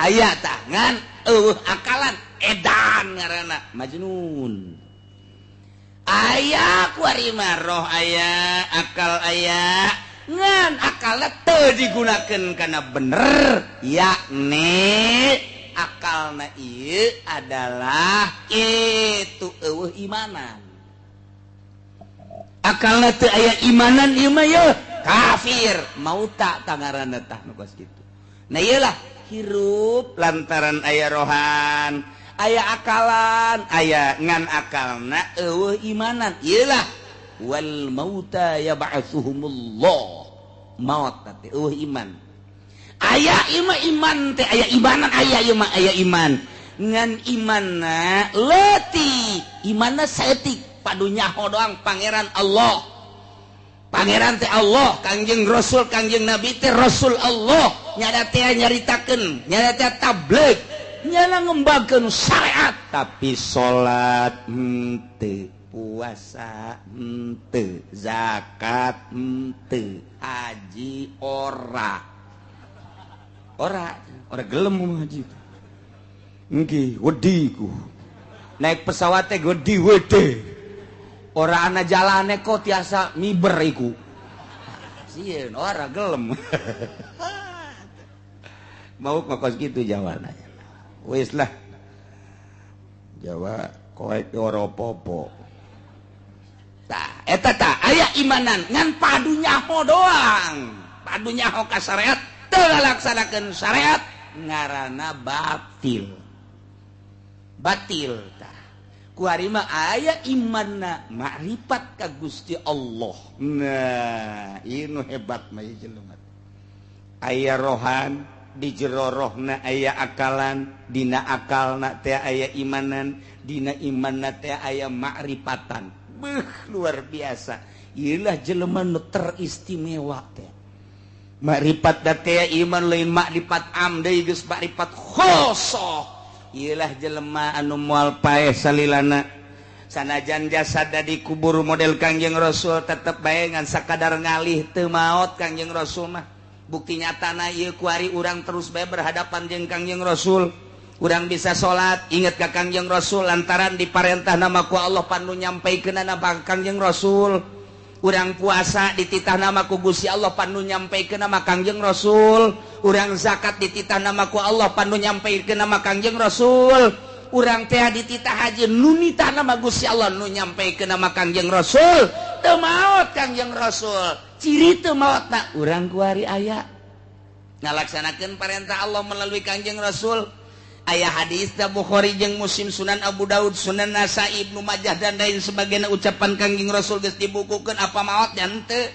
Aya tah ngan eueuh akalan edan ngaranna majnun. Aya kuari mah roh aya, akal aya, ngan akalna teu digunakeun kana bener, yakni akalna ieu adalah itu eueuh imanan. Akalna teu aya imanan ieu mah yeuh kafir, mauta tangaranna tah nu kos kitu. Nah ieu lah hirup lantaran aya rohan, aya akalan, aya ngan akalna eueuh imanan. Ieu lah wal mauta yab'atsuhumullah. Maut teh eueuh iman. Aya ieu mah iman teh aya imanan, aya ieu mah aya iman. Ngan imanna leutik, imanna saeutik, padu nyaho doang pangeran Allah. Pangeran teh Allah, Kangjeng Rasul, Kangjeng Nabi teh Rasul Allah. Nyada teh nyaritakeun, nyada teh tabligh, nyana ngembangkeun syariat, tapi salat henteu, puasa henteu, zakat henteu, haji ora. Ora, ora gelem haji. Engki wedi ku. Naik pesawat teh wedi wedi. Ora ana jalane kok tiasa miber iku. Sieun ora gelem. Mau kos kitu Jawa nanya. Wis lah. Jawa koek ora apa-apa. Tah, eta tah aya imanan ngan padu nyaho doang. Padu nyaho ka syariat, teu ngalaksanakeun syariat ngaranna batil. Batil tah. Kuari mah aya imanna makrifat ka Gusti Allah. Nah, ieu nu hebat mah ieu jelema. Aya rohan di jero rohna aya akalan, dina akalna teh aya imanan, dina imanna teh aya makrifatan. Beuh, luar biasa. Ieu lah jelema nu teristimewa teh. Makrifat teh iman lain makrifat am deui geus makrifat khosoh. Iyalah jelema anu moal paeh salilana. Sanajan jasad dikubur model Kangjeng Rasul tetep bae ngan sakadar ngalih teu maot Kangjeng Rasul mah. Bukti nyatana ieu kuari urang terus bae berhadapan jeung Kangjeng Rasul. Urang bisa salat inget ka Kangjeng Rasul lantaran diparentah nama ku Allah panu nyampaikeunana Kangjeng Rasul. Urang puasa dititah nama ku Gusti Allah panu nyampaikeun nama Kangjeng Rasul. Urang zakat dititah nama ku Allah panu nyampaikeun nama Kangjeng Rasul. Urang teh dititah haji nu nitah nama Gusti Allah nu nyampaikeun nama Kangjeng Rasul. Teu maot Kangjeng Rasul. Ciri teu maotna urang kuari aya ngalaksanakeun perintah Allah melalui Kangjeng Rasul. Aya hadis da Bukhari jeung Muslim, Sunan Abu Daud, Sunan Nasa'i, Ibnu Majah dan lain sebagainya ucapan Kangjeng Rasul geus dibukukeun apa maot nya henteu.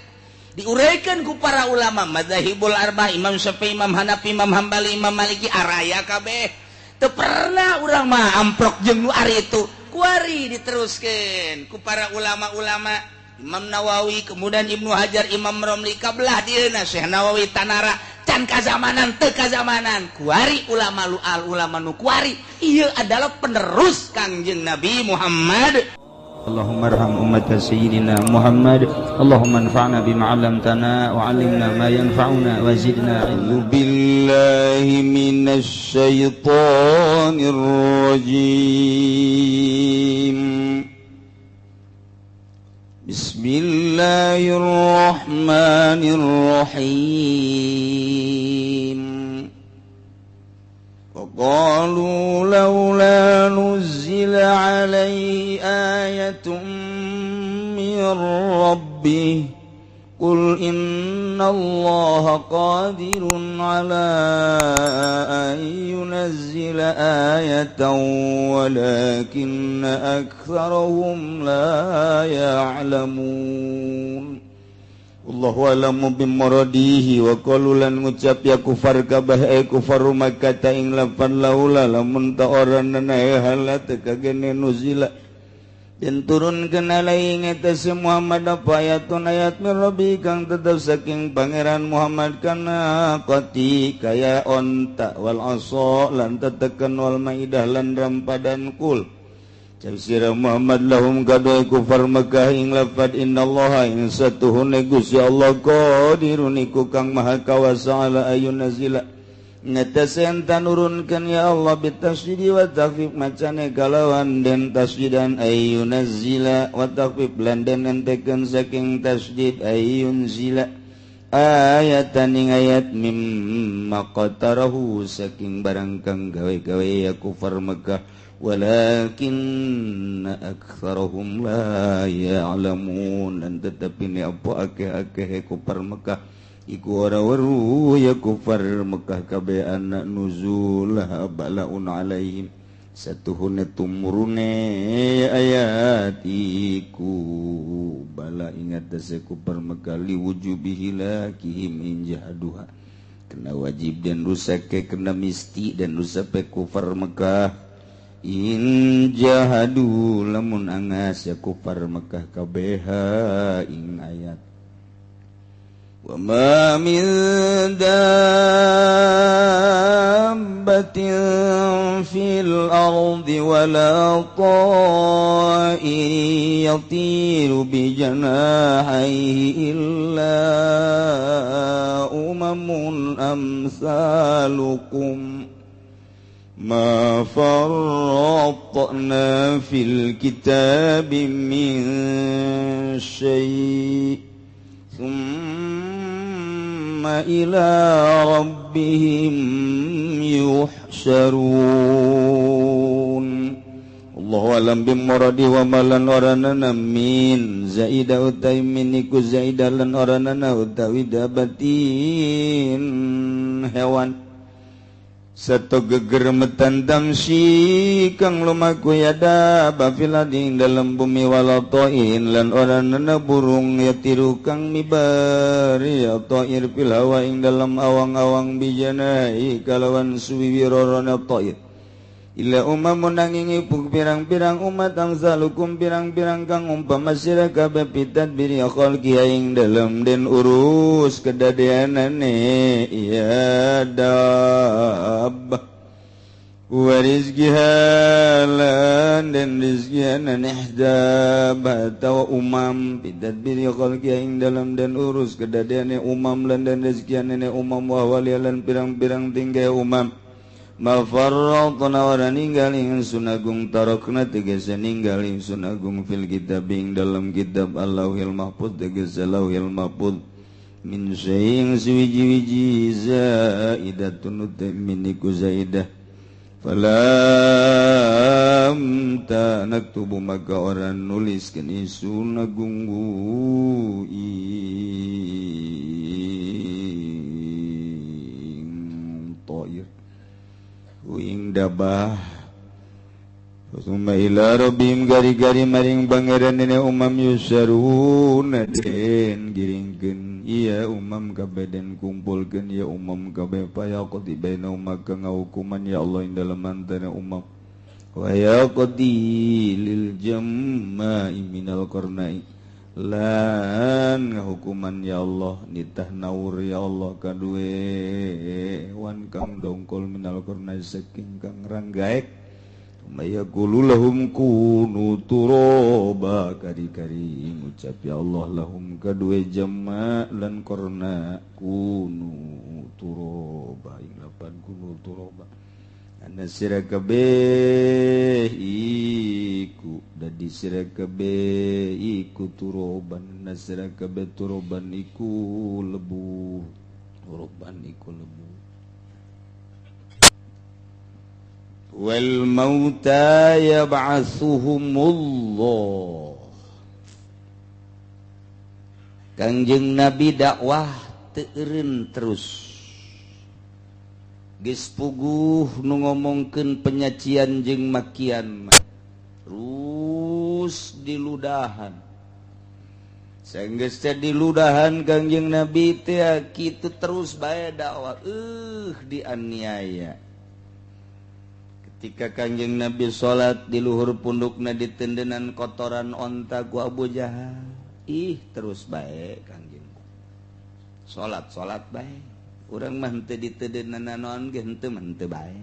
Diuraikan ku para ulama madzahibul arba'ah, Imam Syafi'i, Imam Hanafi, Imam Hambali, Imam Maliki araya kabeh. Teu pernah urang mah amprok jeung nu ari itu. Kuari diteruskeun ku para ulama-ulama Imam Nawawi, kemudian Ibnu Hajar, Imam Romli, kabelah dieuna Syekh Nawawi Tanara can kazamanan teu kazamanan. Kuari ulama lu al ulama nu kuari ieu adalah penerus Kangjeng Nabi Muhammad. Allahumma arham ummat sayyidina Muhammad. Allahumma anfa'na bima 'allamtana wa 'allimna ma yanfa'una wa zidna ilma. Billahi minasy syaithanir rajim. Bismillahirrahmanirrahim. Wa qalu laula nuzzila alaihi ayatun min rabbih qul innallaha qadirun ala an yunazzila ayatan walakinna aktsarahum la ya'lamun. Allahu a'lamu bimuradihi wa qalu lan ngucap ya kufar kabeh ay kufaru Makkah ing lafan laula lamun ta oranana halat kagene nuzila dan turunkeun alaihi eta si Muhammad apa ayatun ayat min rabbi kang tetep saking pangeran Muhammad kana qati kaya onta wal asa lan teteken wal maidah lan rampadan kul Sira Muhammad lahum kadoi kufar Mekah ing lafad innallaha ing satuhune Gusti Allah qadirun iku kang maha kawasa ala ayun nazila Ngetesen tanurunkeun ya Allah bitasydidi wa takhfif macane kalawan den tasdidan ayyunzila wa takhfif lan den entekeun saking tasdid ayyunzila ayatan ing ayat mimma qatarahu saking barang kang gawe-gawe ya kufar Mekah walakin aktsarahum la ya'lamun dan tetapi ne apa akeh-akeh kufar Mekah iku ora weruh ya kufar Mekah kabeh anak nuzulah balaun alaihim satuhune tumurune ayat iku bala ingat dase kufar Mekah liwujubihi lakihim injahaduha kena wajib dan rusak kena misti dan rusak kufar Mekah injahadu lamun angas ya kufar Mekah kabeh ing ayat wa ma min dabbatin fil ardi wala ta'irin yatiru bi janahihi illa umamun amsalukum ma farratna fil kitabi min syai' thumma ila rabbihim yuhsyarun. Allahu alam bimuradi wa malan oranana min zaida utai min iku zaida lan oranana utawi dabatin hewan satu gegermetan tamsi kang lumaku yada bafilading dalam bumi walatoin lan oranana burung yatiru kang mibari ya ta'ir fil hawa ing dalam awang-awang bijanai kalawan suwiwirorona ta'ir illa umamun nanging ibu pirang-pirang umat amsalukum pirang-pirang kang umpama sira kabeh pitadbiri khalqi ing dalam den urus kedadeanane ya dabbah wa rizqiha lan den rizqiana ihdabah tawa umam pitadbiri khalqi ing dalam den urus kedadeane umam lan den rizqianane umam wa walilan pirang-pirang tinggai umam ma farratna wa ninggal ingsun agung tarakna tegese ninggal ingsun agung fil kitab ing dalam kitab Allahul Mahfuz tegese Lauhil Mahfuz min syai'in suwiji-wiji zaidatun min iku zaidah falam ta naktubu maka orang nuliskeun ingsun agung ing ta'ir uing dabah summa ila rabbihim gari-gari maring pangeran dene umam yusaruna den giringkeun iya umam kabeh den kumpulkeun ya umam kabeh payaqdi baina maka ngahukuman ya Allah ing dalem antara umam wa yaqdi lil jamma'i minal qarnai lan ngahukuman ya Allah nitah naur ya Allah kadue wan kang dongkol minal qarnai saking kang ranggaek maya qulu lahum kunu turaba kari-kari ngucap ya Allah lahum kadue jama lan qarna kunu turaba ing lapan kunu turaba ana sira kabeh iku dadi sira kabeh iku turoban ana sira kabeh turoban iku lebu turoban iku lebu wal mauta yab'atsuhumullah. Kangjeng Nabi dakwah teu eureun terus geus puguh nu ngomongkeun penyacian jeung makian mah terus diludahan sanggeus teh diludahan Kangjeng Nabi teh kitu terus bae dakwah dianiaya. Ketika Kangjeng Nabi salat di luhur pundukna ditendenan kotoran onta ku Abu Jahal ih terus bae Kangjeng salat salat bae. Urang mah henteu ditedenan naon ge henteu mah henteu bae.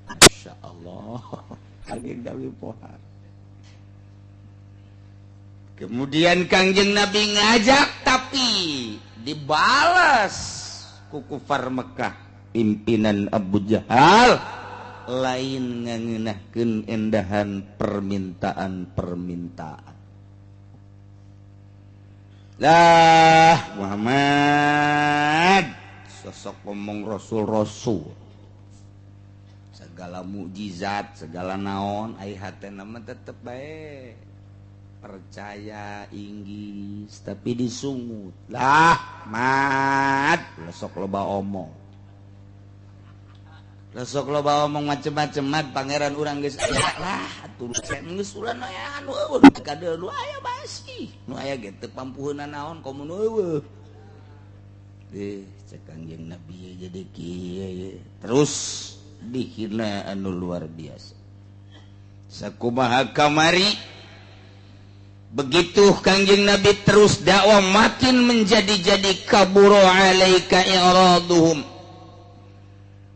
Masyaallah. Kangjeng Nabi pohar. Kemudian Kangjeng Nabi ngajak tapi dibalas ku kufar Mekah. pimpinan Abu Jahal lain ngangeunahkeun endahan permintaan-permintaan. Lah Muhammad sosok ngomong rasul-rasul segala mukjizat segala naon ai hatena mah tetep bae percaya inggis tapi disungut lah mat sok loba omong sok loba omong macem-macem mat pangeran urang geus aya lah atuh geus urang aya anu eueuh kadeul nu aya basi nu aya ge teu pampuheunna naon komo nu eueuh deh cek Kangjeng Nabi jadi kieu terus dihina anu luar biasa sakumaha kamari. Begitu Kangjeng Nabi terus dakwah makin menjadi-jadi kaburo alaika i'raduhum.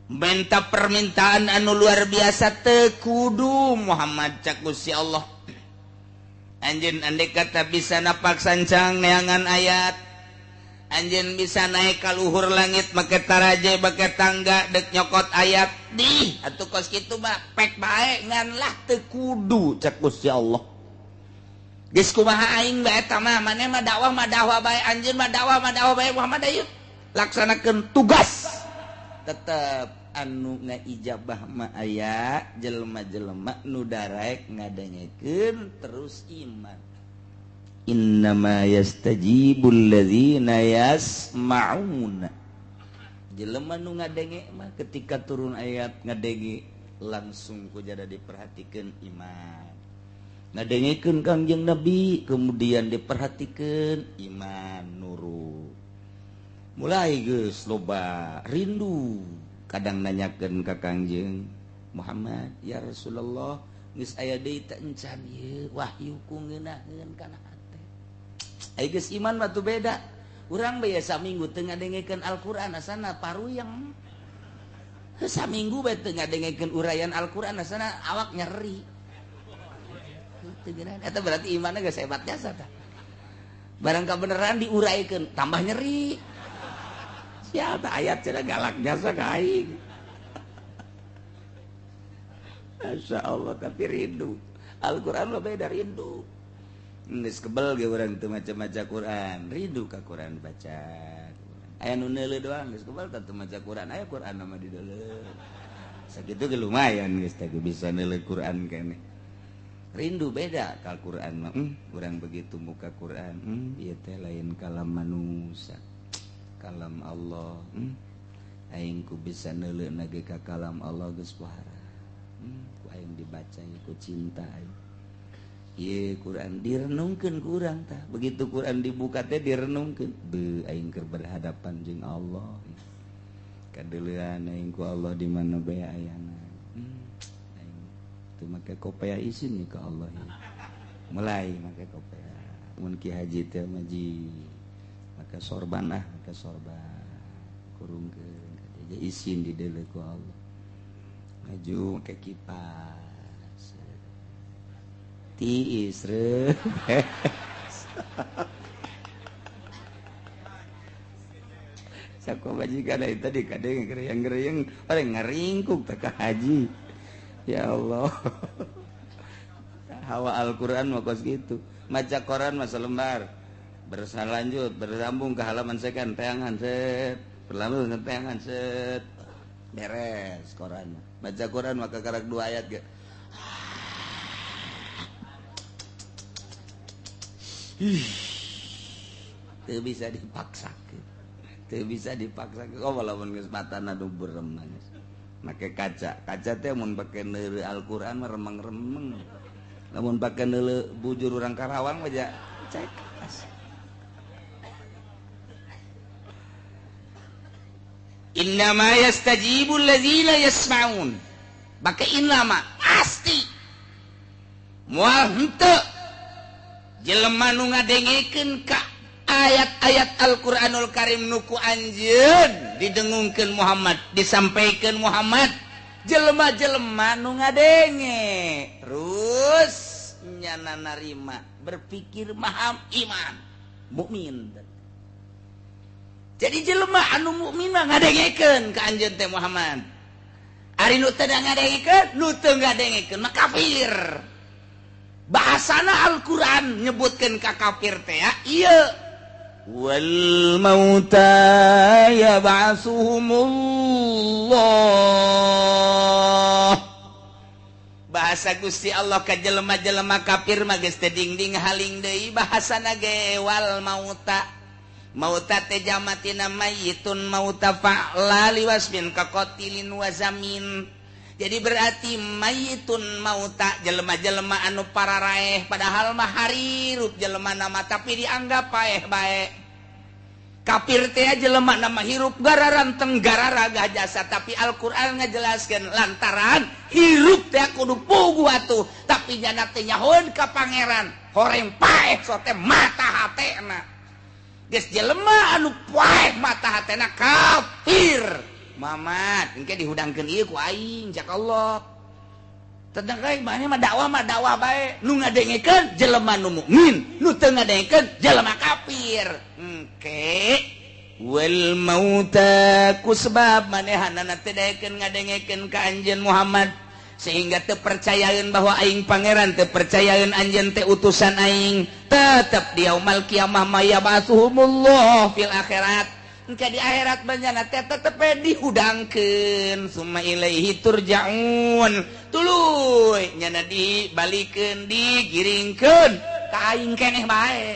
Minta permintaan anu luar biasa teu kudu Muhammad cak Gusti Allah. Anjeun andai kata bisa napak sancang neangan ayat. Anjeun bisa naik ka luhur langit make taraje make tangga dek nyokot ayat dih atuh kos kitu mah pek bae ngan lah teu kudu cak Gusti Allah. Geus kumaha aing bae eta mah maneh mah dakwah bae anjeun mah dakwah bae Muhammad ayeuna laksanakeun tugas tetep anu ngaijabah mah aya jelema-jelema nu daraek ngadengekeun terus iman. Innama yastajibul ladzina yasma'un. Jelema nu ngadenge mah ketika turun ayat ngadenge langsung ku jada diperhatikeun iman. Ngadengekeun Kangjeng Nabi kemudian diperhatikeun iman nurut. Mulai geus loba rindu kadang nanyakeun ka Kangjeng Muhammad ya Rasulullah geus aya deui teh encan ieu wahyu ku ngeunaheun kana hate. Ai geus iman mah tuh beda. Urang bae saminggu teu ngadengekeun Al-Qur'an asana paruyeng. Saminggu bae teu ngadengekeun uraian Al-Qur'an asana awak nyeri. Eta berarti imannya geus hebat jasa tah. Barang kabeneran diuraikeun tambah nyeri. Siapa ayat cenah galak jasa ka aing. Masya Allah tapi rindu. Al-Qur'an mah beda rindu. Geus kebel ge urang teu maca-maca Quran, rindu ka Quran baca. Aya nu neuleuh doang geus kebel teh teu maca Quran, aya Quran mah di deuleuh. Sakitu ge lumayan geus teh bisa neuleuh Quran keneh. Rindu beda kal Quran mah. Urang begitu muka Quran, ieu teh lain kalam manusia. Kalam Allah. Aing ku bisa neuleuh ge ka kalam Allah geus pohara. Ku aing dibaca ku cinta aing. Ieu Quran direnungkeun ku urang tah. Begitu Quran dibuka teh direnungkeun. Beuh aing keur berhadapan jeung Allah. Kadeuleuan aing ku Allah di mana bae ayana. Itu make kopea isin nih ke Allah ya. Mulai make kopea mun ki haji teh maji make sorban ah make sorban kurungkeun ka dia isin di deuleu ku Allah maju make kipas tiis reuh saku majikan eta tadi kadeng gereyang-gereyang orang ngaringkuk teh ka haji. Ya Allah. Hawa Al-Quran mah kos gitu. Maca Quran mah selembar. Berlanjut, bersambung ke halaman sekian, teangan set, berlanjut ke teangan set. Beres Quran. Baca Quran maka karak 2 ayat ge. Teu bisa dipaksakeun. Teu bisa dipaksakeun. Oh walaupun geus matana nu berem nangis. Make kaca, kaca teh mun pake neuleuh Al-Qur'an mah remeng-remeng. Lamun pake neuleuh bujur urang Karawang mah ja cekas. Innama yastajibul ladzina yasma'un. Pake innama pasti. Moal henteu jelema nu ngadengekeun ka ayat-ayat Al-Qur'anul Karim nu ku anjeun didengungkeun Muhammad, disampaikan Muhammad, jelema-jelema nu ngadenge terus nyana narima, berpikir maham iman, mukmin. Jadi jelema anu mukmin mah ngadengekeun ka anjeun teh Muhammad. Ari nu teu ngadengekeun, nu teu ngadengekeun mah kafir. Bahasana Al-Qur'an nyebutkeun ka kafir teh ieu wal mauta yab'atsuhumullah. Bahasa Gusti Allah ka jelema-jelema kafir mah geus teu dingding haling deui bahasana ge wal mauta. Mauta teh jamatina mayyitun mauta fa'la liwasmin ka qatilin wa zamin. Jadi berarti mayyitun mauta jelema-jelema anu pararaeh padahal mah harirup jelema nama tapi dianggap paeh bae. Kafir teh jelema nama hirup gararanteng gararagah jasa tapi Al-Qur'an ngajelaskeun lantaran hirup teh kudu puguh atuh tapi jana teh nyahoeun ka pangeran horeng paeh sote mata hatena. Geus jelema anu paeh mata hatena kafir. Mamat engke dihudangkeun ieu ku aing cak Allah. Tentang kayak mana mah dakwah bae nu ngadengekeun jelema nu mukmin nu teu ngadengekeun jelema kafir. Engke wal mauta ku sebab manehanana teu daekeun ngadengekeun ka anjeun Muhammad sehingga teu percayaeun bahwa aing pangeran teu percayaeun anjeun teh utusan aing tetep di yaumal kiamah mayabasuhumullah fil akhirat. Engke di akhirat banjana teh tetep dihudangkeun summa ilaihi turja'un tuluy nyana dibalikeun digiringkeun ka aing keneh bae.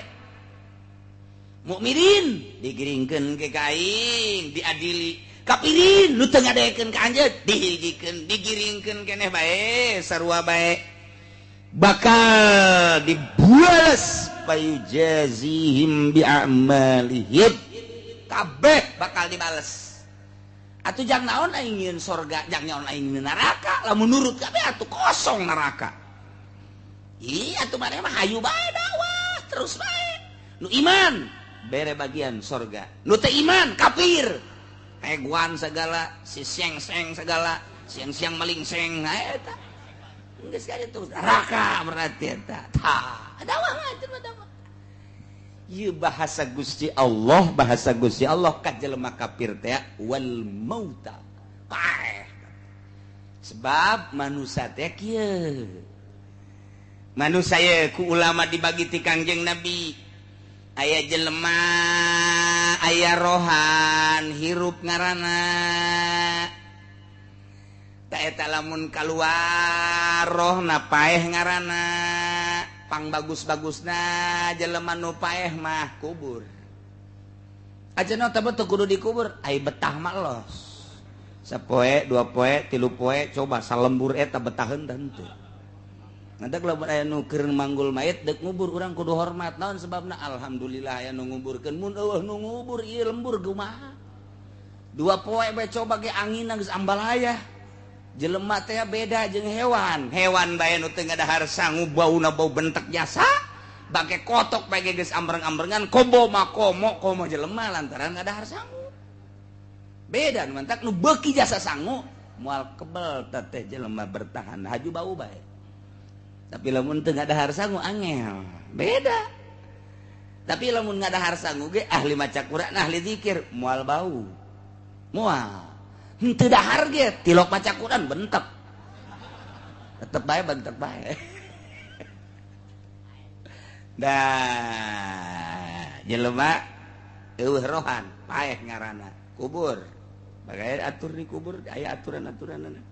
Mukminin digiringkeun ke ka aing diadili, kafirin nu teu ngadekeun ka anjeun dihijikeun digiringkeun keneh bae sarua bae bakal dibuales payujazihim bi'amalihim kabeh bakal dibales. Atuh jang naon aing nyieun sorga, jang naon aing nyieun neraka, lamun nurut kabeh atuh kosong neraka. Iya atuh maneh mah hayu bae dakwah terus bae. Nu iman bere bagian sorga, nu teu iman kafir. Eguan segala, si siang-siang segala, siang-siang maling seng, eta. Geus ka ditu neraka berarti eta. Tah, dakwah mah atuh dakwah. Ieu bahasa Gusti Allah, bahasa Gusti Allah ka jelema kafir teh wal mauta. Paeh. Sebab manusia teh kieu. Manusia ye ku ulama dibagi ti Kangjeng Nabi. Aya jelema aya rohan hirup ngaranna. Ta eta lamun kaluar rohna paeh ngaranna. Pang bagus-bagusna jelema nu paeh mah kubur. Aja teh teu kudu dikubur, ai betah mah los. Sapoe, dua poe, tilu poe, coba salembur eta betaheun teu. Ngadak lamun aya nu keur manggul mayit deuk ngubur urang kudu hormat. Naon sebabna? Alhamdulillah aya nu nguburkeun, mun eueuh nu ngubur ieu lembur kumaha. Dua poe bae coba ge anginna geus ambalaya. Jelema teh beda jeung hewan. Hewan bae nu teu ngadahar sangu bauna bau bentek jasa, bangke kotok bae geus ambreng-ambrengan kobo mah komo komo jelema lantaran ngadahar sangu. Beda nu mantak nu beuki jasa sangu moal kebel teh jelema bertahan haju bau bae. Tapi lamun teu ngadahar sangu angel, beda. Tapi lamun ngadahar sangu ge ahli maca Quran, ahli zikir moal bau. Moal. Henteu dahar ge tilok maca Quran bentek. Tetep bae bentek bae. Dah jelema eueuh rohan paeh ngaranna kubur. Bagai atur di kubur aya aturan-aturanna.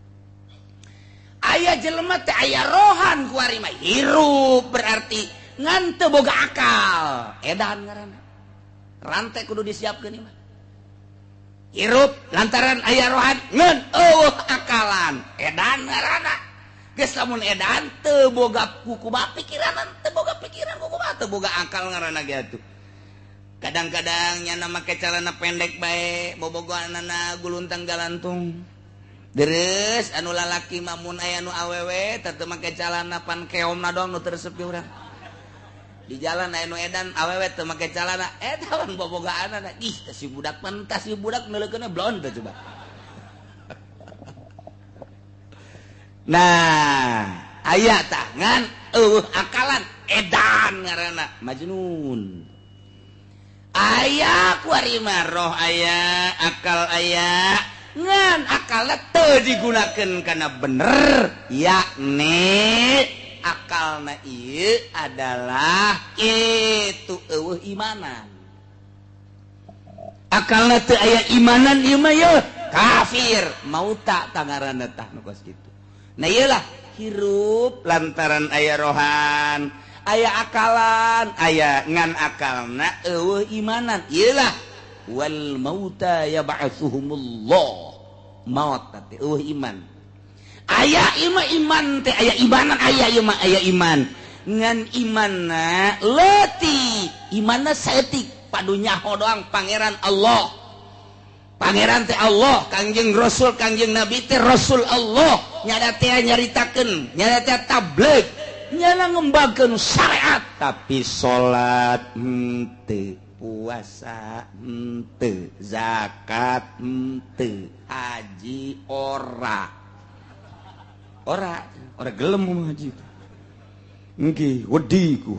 Aya jelema teh aya rohan kuari mah hirup berarti ngan teu boga akal. Edan ngaranna. Rantai kudu disiapkeun ieu mah. Hirup lantaran aya rohan ngan eueuh akalan edan ngaranna. Geus lamun edan teu boga kukumaha pikiran, teu boga pikiran kukumaha, teu boga akal ngaranna ge atuh. Kadang-kadang nyana make calana pendek bae bobogohanana guluntang galantung. Deres anu lalaki mah mun aya nu awewe teh teu make calana pan keomna doang nu teu resep ge urang. Di jalan aya nu edan awewe teu make calana eta pan bobogaanana ih teh si budak pan tah si budak neuleukeunna blon teh coba. Nah, aya tah ngan eueuh akalan edan ngaranna majnun. Aya kuari mah roh aya, akal aya, ngan akalna teu digunakeun kana bener, yakni akalna ieu adalah kitu eueuh imanan. Akalna teu aya imanan ieu mah yeuh kafir, mauta tangaranna tah nu kos kitu. Nah ieulah hirup lantaran aya rohan, aya akalan, aya ngan akalna eueuh imanan. Ieulah wal mauta yab'atsuhumullah. Maut teh eueuh iman. Aya ieu mah iman teh aya imanan, aya ieu mah aya iman. Ngan imanna leutik, imanna saeutik, padu nyaho doang pangeran Allah. Pangeran teh Allah, Kangjeng Rasul, Kangjeng Nabi teh Rasul Allah. Nyada teh nyaritakeun, nyada teh tabligh, nyana ngembangkeun syariat, tapi salat henteu, puasa henteu, zakat henteu, haji ora. Ora, ora gelem haji. Engki wedi ku.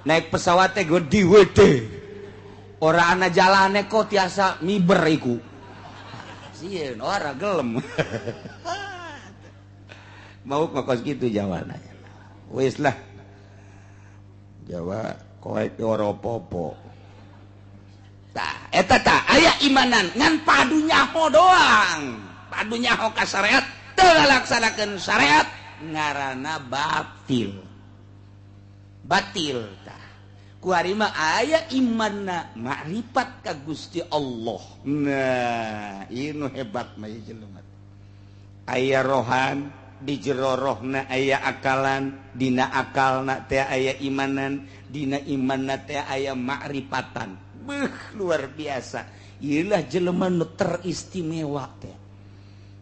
Naik pesawat teh wedi wedi. Ora ana jalane kok tiasa miber iku. Sieun ora gelem. Mau kok kitu Jawa nanya. Wis lah. Jawa koek ora apa-apa. Tah, eta tah aya imanan ngan padu nyaho doang. Padu nyaho ka syariat, teu ngalaksanakeun syariat ngaranna batil. Batil tah. Kuari mah aya imanna makrifat ka Gusti Allah. Nah, ieu nu hebat mah ieu jelema. Aya rohan di jero rohna aya akalan, dina akalna teh aya imanan, dina imanna teh aya makrifatan. Beuh, luar biasa. Ieulah jelema nu teristimewa teh.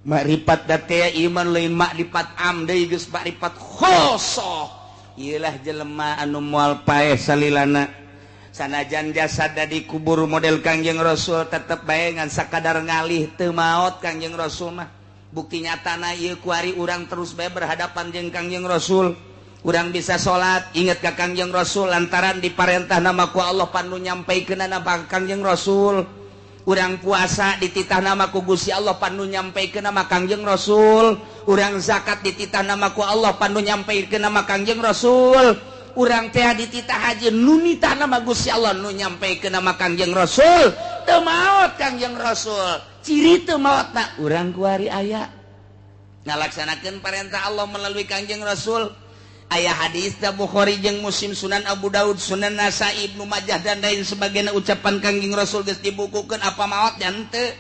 Makrifat da teh iman lain makrifat am deui geus makrifat khosoh. Ieulah jelema anu moal paeh salilana. Sanajan jasad dikubur model Kangjeng Rasul tetep bae ngan sakadar ngalih teu maot Kangjeng Rasul mah. Bukti nyatana ieu kuari urang terus bae berhadapan jeung Kangjeng Rasul. Urang bisa salat inget ka Kangjeng Rasul lantaran diparentah nama ku Allah panu nyampaikeunana Kangjeng Rasul. Urang puasa dititah nama ku Gusti Allah panu nyampaikeun nama Kangjeng Rasul. Urang zakat dititah nama ku Allah panu nyampaikeun nama Kangjeng Rasul. Urang teh dititah haji nu nitah nama Gusti Allah nu nyampaikeun nama Kangjeng Rasul. Teu maot Kangjeng Rasul. Ciri teu maotna urang kuari aya ngalaksanakeun parentah Allah melalui Kangjeng Rasul. Aya hadis da Bukhari jeung Muslim, Sunan Abu Daud, Sunan Nasa'i, Ibnu Majah dan lain sebagainya ucapan Kangjeng Rasul geus dibukukeun apa maot nya henteu.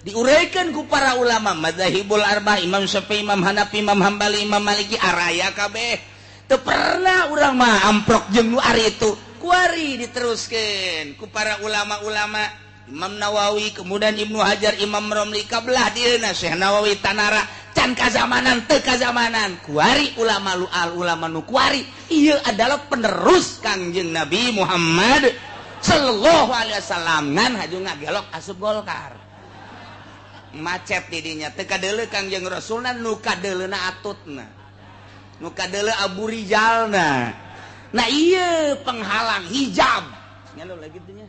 Diuraikan ku para ulama madzhabul arba'ah, Imam Syafi'i, Imam Hanafi, Imam Hambali, Imam Maliki araya kabeh. Teu pernah urang mah amprok jeung nu ari itu. Kuari diteruskeun ku para ulama-ulama Imam Nawawi, kemudian Ibnu Hajar, Imam Romli, kabelah dieuna Syekh Nawawi Tanara, can kazamanan teu kazamanan. Kuari ulama lual ulama nu kuari ieu adalah penerus Kangjeng Nabi Muhammad sallallahu alaihi wasallam. Ngan haju ngagelok asup Golkar. Macet didinya teu kadeuleu Kangjeng Rasulna, nu kadeuleuna atutna, nu kadeuleu Abu Rijalna. Nah ieu penghalang hijab. Ngelo lagi teh nya.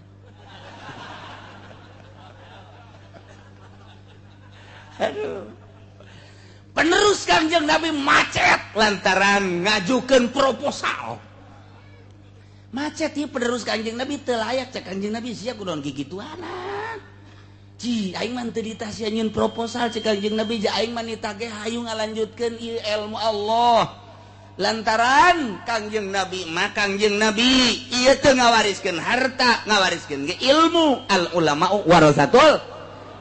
Aduh. Penerus Kangjeng Nabi macet lantaran ngajukeun proposal. Macet ieu penerus Kangjeng Nabi teu layak cek Kangjeng Nabi sia kudu gigituanan. Ci aing mah teu ditah sia nyieun proposal cek Kangjeng Nabi, ja aing mah nitah ge hayu ngalanjutkeun ieu ilmu Allah. Lantaran Kangjeng Nabi mah Kangjeng Nabi ieu teu ngawariskeun harta, ngawariskeun ge ilmu. Al ulama warasatul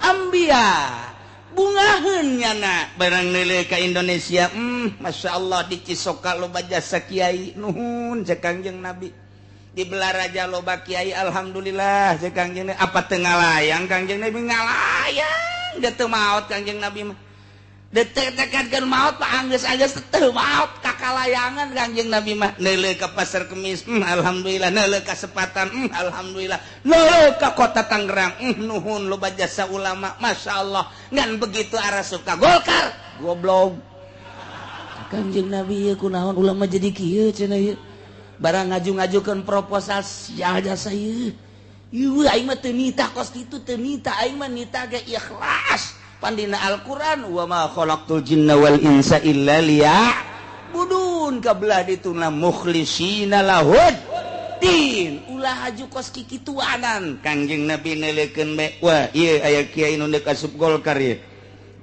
anbiya. Bungaheun nyana barang neuleuh ka Indonesia, Masya Allah di Cisoka loba jasa kiai, nuhun cek Kangjeng Nabi. Di Belaraja loba kiai, alhamdulillah cek Kangjeng Nabi. Apa teu ngalayang Kangjeng Nabi? Ngalayang, da teu maot Kangjeng Nabi mah. Detek-tekankeun maot pak anggeus-anggeus teu maot kakalayangan Kangjeng Nabi mah. Neuleuh ka Pasar Kemis, alhamdulillah. Neuleuh ka Sepatan, alhamdulillah. Neuleuh ka Kota Tangerang, nuhun loba jasa ulama, Masya Allah. Ngan begitu arasup ka Golkar, goblok. Kangjeng Nabi ieu kunaon ulama jadi kieu cenah ieu. Barang ngaju-ngajukeun proposal sia jasa ieu. Ieu aing mah teu nitah kos kitu, teu nitah aing mah nitah ge ikhlas. Pandina Al-Qur'an wa ma khalaqtul jinna wal insa illa liya'budun kabelah dituna mukhlisina lahud din. Ulah haju kos kikituanan. Kangjeng Nabi neulekeun bae. Wah, ieu aya kiai nu deuk asup Golkar ieu.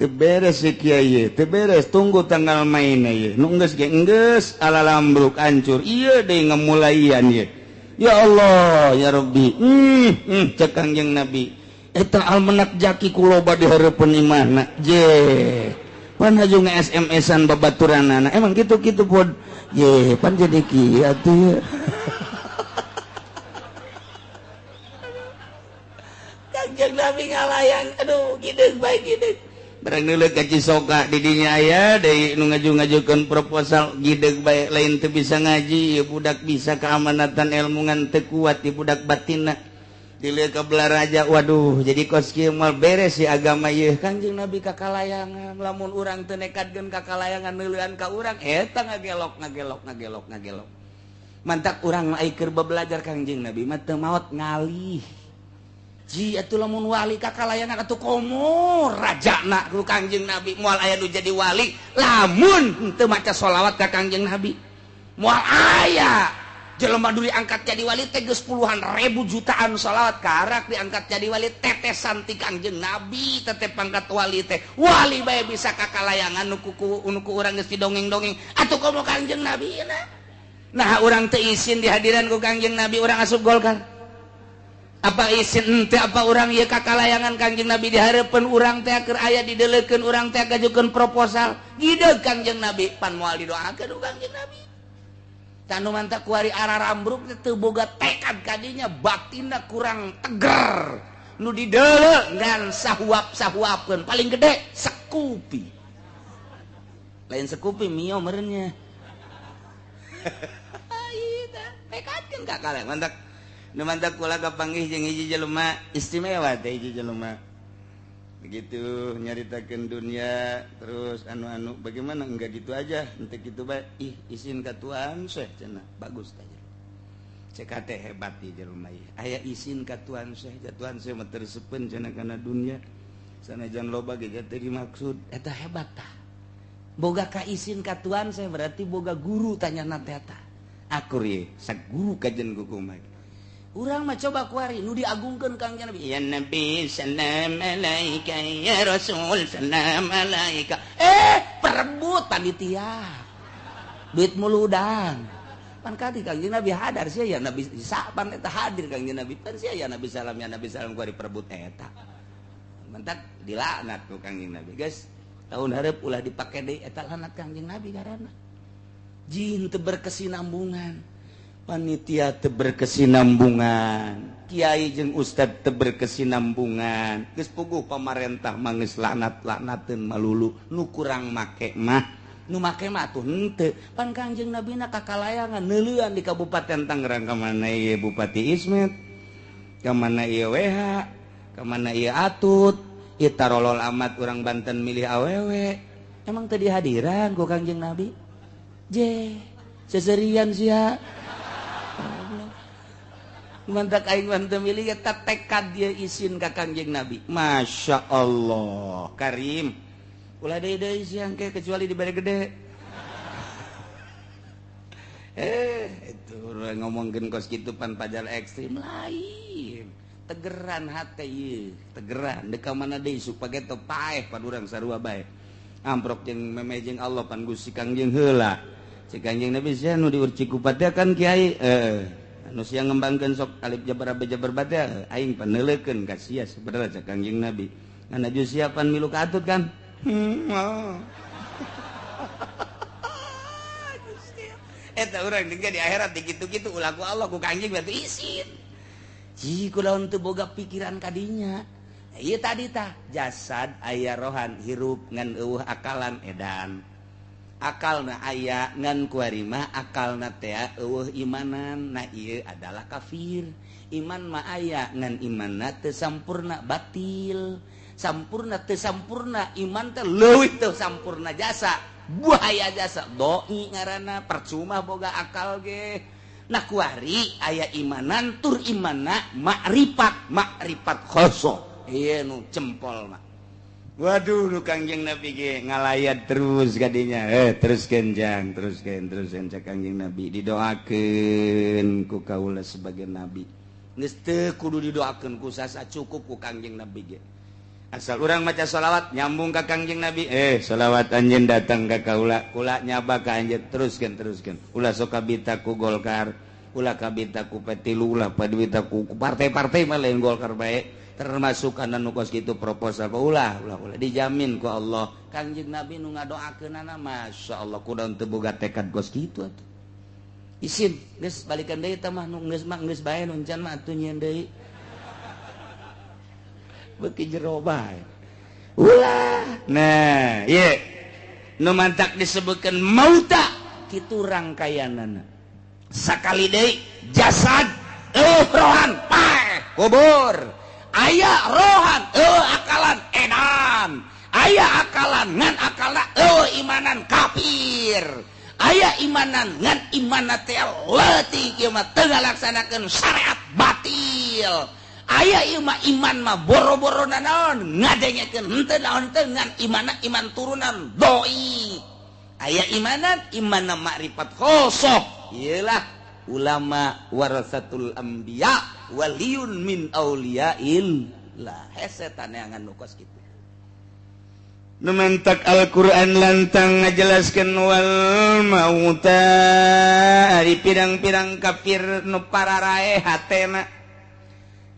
Teu beres si kiai, teu beres, tunggu tanggal main ieu. Nu geus ge geus alalambruk hancur. Ieu deui ngemulaian ieu. Ya Allah, ya Rabbi. Cek Kangjeng Nabi. Eta almenak jaki ku loba di hareupeun imahna. Je. Pan haju nge-SMS-an babaturanana. Emang kitu-kitu pod. Ye, pan jadi kieu atuh. Kangjeng Nabi ngalayang, aduh gideung bae gideung. Barang deuleu ka Cisoka di dinya aya deui nu ngaju-ngajukeun proposal gideug bae lain teu bisa ngaji, ieu budak bisa keamanatan ilmu ngan teu kuat di budak batinna. Dileuk ka Belaraja, waduh jadi kos kieu moal beres si agama ieu. Kangjeng Nabi kakalayangan, lamun urang teu nekadkeun kakalayangan neuleuan ka urang eta ngagelok ngagelok ngagelok ngagelok. Mantak urang mah keur belajar Kangjeng Nabi mah teu maot ngalih. Ji atuh lamun wali kakalayangan atuh komo rajana ku Kangjeng Nabi moal aya nu jadi wali lamun teu maca sholawat ka Kangjeng Nabi. Moal aya jelema nu diangkat jadi wali teh geus puluhan ribu jutaan sholawat karak diangkat jadi wali tetesan ti Kangjeng Nabi tetep pangkat wali teh. Wali bae bisa kakalayangan nu ku urang geus didongeng-dongeng atuh komo Kangjeng Nabi nah. Nah urang teu isin dihadiran ku Kangjeng Nabi urang asup Golkar. Apa isin ente apa urang ieu kakalayangan Kangjeng Nabi dihareupeun urang teh keur aya dideleukeun urang teh gajukeun proposal gideug Kangjeng Nabi pan moal didoakeun ku Kangjeng Nabi. Tanu mantak kuari ararambruk teh teu boga tekad kadinya batinna kurang teger nu dideuleu ngan sahuap-sahuapkeun paling gede sekupi lain sekupi mio meureunnya. Tekadkeun kakalayangan mantak nu mantak kula kapanggih jeung hiji jelema istimewa teh hiji jelema begitu nyaritakeun dunia terus anu-anu bagaimana enggak gitu aja henteu kitu bae ih isin ka Tuhan Syekh cenah bagus teh cek teh hebat ieu jelema ieu aya isin ka Tuhan Syekh Tuhan Syekh mah teu resepeun cenah kana dunia sanajan loba ge teu dimaksud eta hebat tah boga ka isin ka Tuhan Syekh berarti boga guru tanyana teh eta akur ye saguru kajen kukumaha. Urang mah coba kuari nu diagungkeun Kangjeng Nabi. Ya Nabi salam alaika ya Rasul salam alaika. Perebut panitia. Duit muludang. Pan kati Kangjeng Nabi hadar sia ya Nabi saban eta hadir Kangjeng Nabi. Pan sia ya Nabi salam ya Nabi salam kuari perebut eta. Mentak dilaknat ku Kangjeng Nabi. Guys, tahun hareup ulah dipake deui eta laknat Kangjeng Nabi karana. Jin teu berkesinambungan. Panitia teu berkesinambungan, kiai jeung ustad teu berkesinambungan, geus puguh pamarentah mah geus laknat-laknateun malulu nu kurang make mah, nu make mah atuh henteu. Pan Kangjeng Nabi na kakalayangan neuleuan di Kabupaten Tangerang ka mana ieu Bupati Ismet, ka mana ieu WH, ka mana ieu Atut, ieu tarolol amat urang Banten milih awewe. Emang teu dihadiran ku Kangjeng Nabi? Je, seserian sia. Mantak aing mah teu milih eta tekad dia isin ka Kangjeng Nabi. Masya Allah, Karim. Ulah deui deui siang ke kecuali dibere gede. Itu ngomongkeun kos kitu pan pajar ekstrim lain. Tegeran hate ieu, tegeran deuk ka mana deui supaya teu paeh pan urang sarua bae. Amprok jeung memeh jeung Allah pan Gusti Kangjeng heula. Cek Kangjeng Nabi sia nu diurci ku kan kiai anu sia ngembangkeun sok alif jabar jabar batea aing paneuleukeun ka sia sebenarnya cek Kangjeng Nabi. Ngan aju sia pan milu ka atut kan. Eta urang di akhirat dikitu-kitu ulah ku Allah ku Kangjeng berarti isin. Ji kulaon teu boga pikiran kadinya. Ieu tadi tah jasad aya rohan hirup ngan eueuh akalan edan. Akalna aya ngan kuarima akalna teh eueuh imanan na ieu adalah kafir. Iman mah aya ngan imanna teu sampurna batil. Sampurna teu sampurna iman teh leuwih teu sampurna jasa. Buaya jasa doi ngaranna percuma boga akal ge. Nah kuari aya imanan tur imanna makrifat, makrifat khoso. Ieu nu cempol mah. Waduh nu Kangjeng Nabi ge ngalayat terus kadinya. Teruskeun jang, teruskeun teruskeun cek Kangjeng Nabi didoakeun ku kaula sebagai nabi. Geus teu kudu didoakeun ku sasa cukup ku Kangjeng Nabi ge. Asal urang maca sholawat nyambung ka Kangjeng Nabi, sholawat anjeun datang ka kaula, kula nyaba ka anjeun, teruskeun teruskeun. Ulah sok kabita ku Golkar, ulah kabita ku P3, ulah kabita ku partai-partai mah lain Golkar bae. Termasuk kana nu kos kitu proposal ulah ulah ulah dijamin ku Allah. Kangjeng Nabi nu ngadoakeunana masyaallah kudu teu boga tekad kos kitu atuh. Isin geus balikan deui tah mah nu geus mah geus bae nu encan mah atuh nyieun deui. Beuki jero bae. Ulah. Nah, ieu nu mantak disebutkeun mauta kitu rangkaianana. Sakali deui jasad eueuh rohan paeh kubur. Aya rohan eueuh akalan edan. Aya akalan ngan akalna eueuh imanan kafir. Aya imanan ngan imanna teh leutik ieu mah teu ngalaksanakeun syariat batil. Aya ieu mah iman mah boro-boro nanaon ngadengekeun henteu naon teu ngan imanna iman turunan doi. Aya imanan imanna makrifat khosoh ieulah ulama warasatul anbiya waliyun min auliyaillah. Hese taneangan nu kos kitu. Nu mentak Al-Qur'an lantang ngajelaskeun wal mauta ari pirang-pirang kafir nu pararae hatena.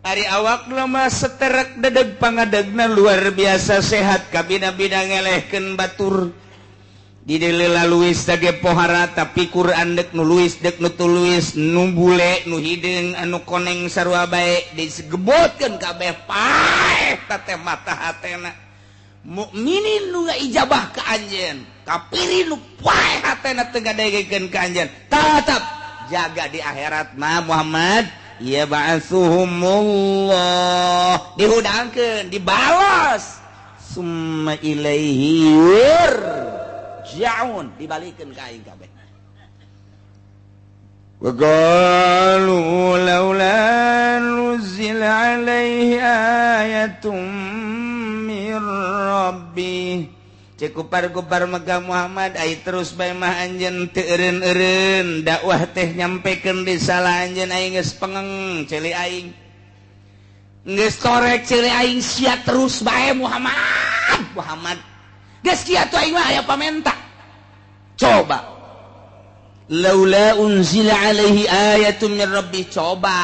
Ari awak mah seterek dedeg pangadegna luar biasa sehat kabina-bina ngelehkeun batur. Di deuleu luwis tage pohara tapi Quran dek nu luwis dek nu tuluis nu bule nu hideung anu koneng sarua bae disegebotkeun kabeh paeh teh mata hatena. Mukminin nu ijabah ka anjeun, kafirin nu paeh hatena teu ngadengekeun ka anjeun. Tetep jaga di akhirat mah Muhammad. Ya ba'atsuhumullah dihudangkeun dibalas summa ilaihi yurja'un dibalikeun ka aing kabeh. Wa qalu laula nuzila alaihi ayatun mir rabbih. Cek kupar-kupar Mekah Muhammad ai terus bae mah anjeun teu eureun-eureun dakwah teh nyampekeun di salah anjeun aing geus pengeng ceuli aing geus torek ceuli aing sia terus bae Muhammad Muhammad geus kieu atuh aing mah aya pamenta coba laula unzila alaihi ayatun min rabbih coba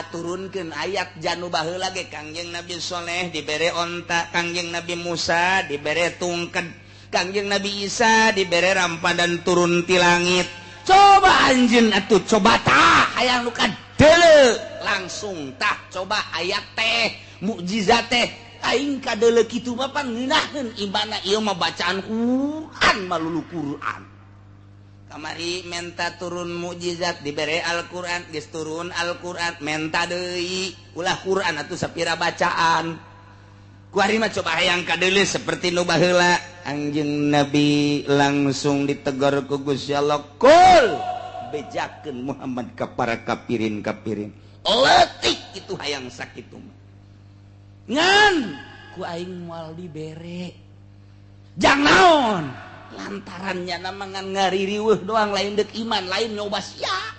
turunkeun ayat janu baheula ge Kangjeng Nabi Soleh dibere onta, Kangjeng Nabi Musa dibere tungked, Kangjeng Nabi Isa dibere rampadan turun ti langit. Coba anjeun atuh coba tah hayang nu kadeuleu langsung tah coba ayat teh mukjizat teh aing kadeuleu kitu mah pan ngeunaheun imana ieu mah bacaan Quran malulu Quran. Kamari menta turun mukjizat dibere Al-Qur'an geus turun Al-Qur'an menta deui ulah Qur'an atuh sapira bacaan ku ari mah coba hayang kadeuleu seperti nu baheula. Anjeun Nabi langsung ditegur ku Gusti Allah, kul bejakeun Muhammad ka para kafirin-kafirin leutik kitu hayang sakitu mah ngan ku aing moal dibere jang naon lantarannya nama ngan ngaririweuh doang lain dek iman lain nyoba sia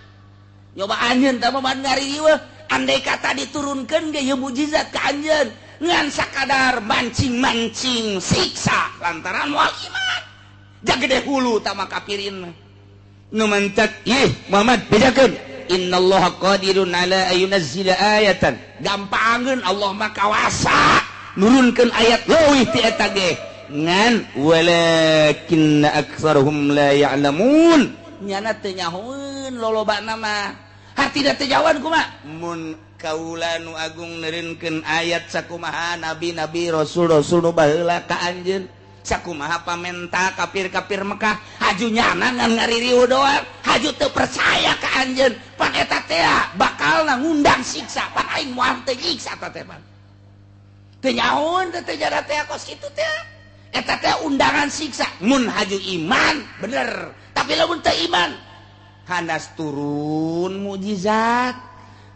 nyoba anjeun tah mah ngaririweuh andai kata diturunkeun ge ieu mukjizat ka anjeun ngan sakadar mancing-mancing siksa lantaran moal iman jagede hulu tah mah kafirin nu mantak ih Muhammad bejakeun innallaha qadirun ala ayunazzila ayatan gampangeun Allah mah kawasa nurunkeun ayat leuwih ti eta ge ngan walakinna aktsarhum la ya'lamun nyana teu nyahoeun lolobana mah hartina teu nyahoan kumaha mun kaula nu agung neureunkeun ayat sakumaha nabi-nabi rasul-rasul nu baheula ka anjeun sakumaha pamenta kafir-kafir Mekah haju nyana ngan ngaririu doang haju teu percaya ka anjeun pan eta teh bakalna ngundang siksa pan aing moal teu nyiksa ta teh pan teu nyahoeun teh teu jara teh kos kitu teh eta teh undangan siksa mun haju iman bener tapi lamun teu iman Hanas turun mukjizat,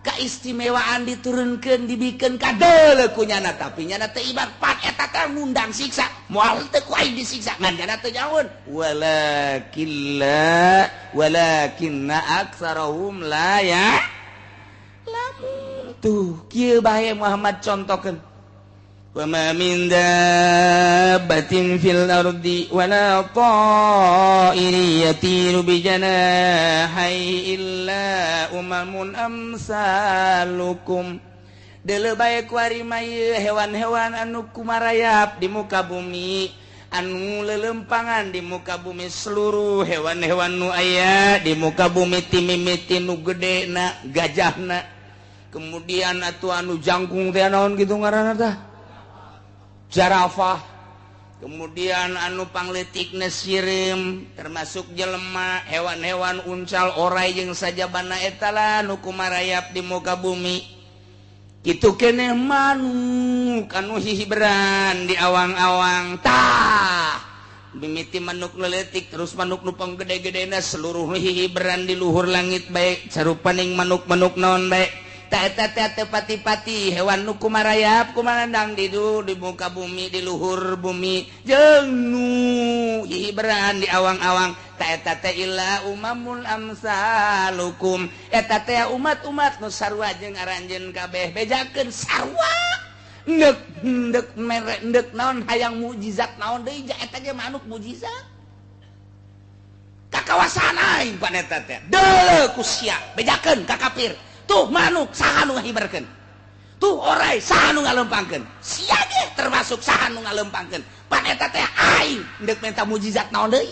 keistimewaan diturunkan, dibikin kadele ku nyana, tapi nyana teu iman. Pan eta teh ngundang siksa, moal teu ku aing disiksa, ngan nyana teu nyaun. Walakilla walakinna aktsarahum la ya lamun. Tuh kieu bae Muhammad contohkeun. Wa ma min dabbatin fil ardi wala ta'irin yatiru bi janahihi illa umamun amsalukum. Deuleu bae kuari mah hewan-hewan anu kumarayap di muka bumi, anu lelempangan di muka bumi, seluruh hewan-hewan nu aya di muka bumi, timimiti nu gedena gajahna, kemudian atuh anu jangkung teh naon kitu ngaranna tah, jarafah, kemudian anu pangletikna sireum, termasuk jelema, hewan-hewan uncal, orai jeung sajabana eta lah nu kumarayap di muka bumi. Kitu keneh manuk anu hihiberan di awang-awang. Tah mimiti manuk leletik terus manuk nu panggede-gedena, seluruh hihiberan di luhur langit bae, sarupaning manuk-manuk naon bae. Tak eta teh pati-pati hewan nu kumarayap kumarandang di di muka bumi, di luhur bumi, jeung nu hihiberan di awang-awang. Tak eta teh illa umamun amsalukum, eta teh umat-umat nu sarua jeung aranjeun kabeh. Bejakeun sarua ndek ndek mere ndek naon hayang mukjizat naon deui, eta ge manuk mukjizat ka kawasan aing pan eta teh deuleu ku sia. Bejakeun ka kafir. Tuh manuk saha nu ngahiberkeun, tuh orai saha nu ngalempangkeun, sia ge termasuk saha nu ngalempangkeun. Pan eta teh aing ndek minta mukjizat naon deui.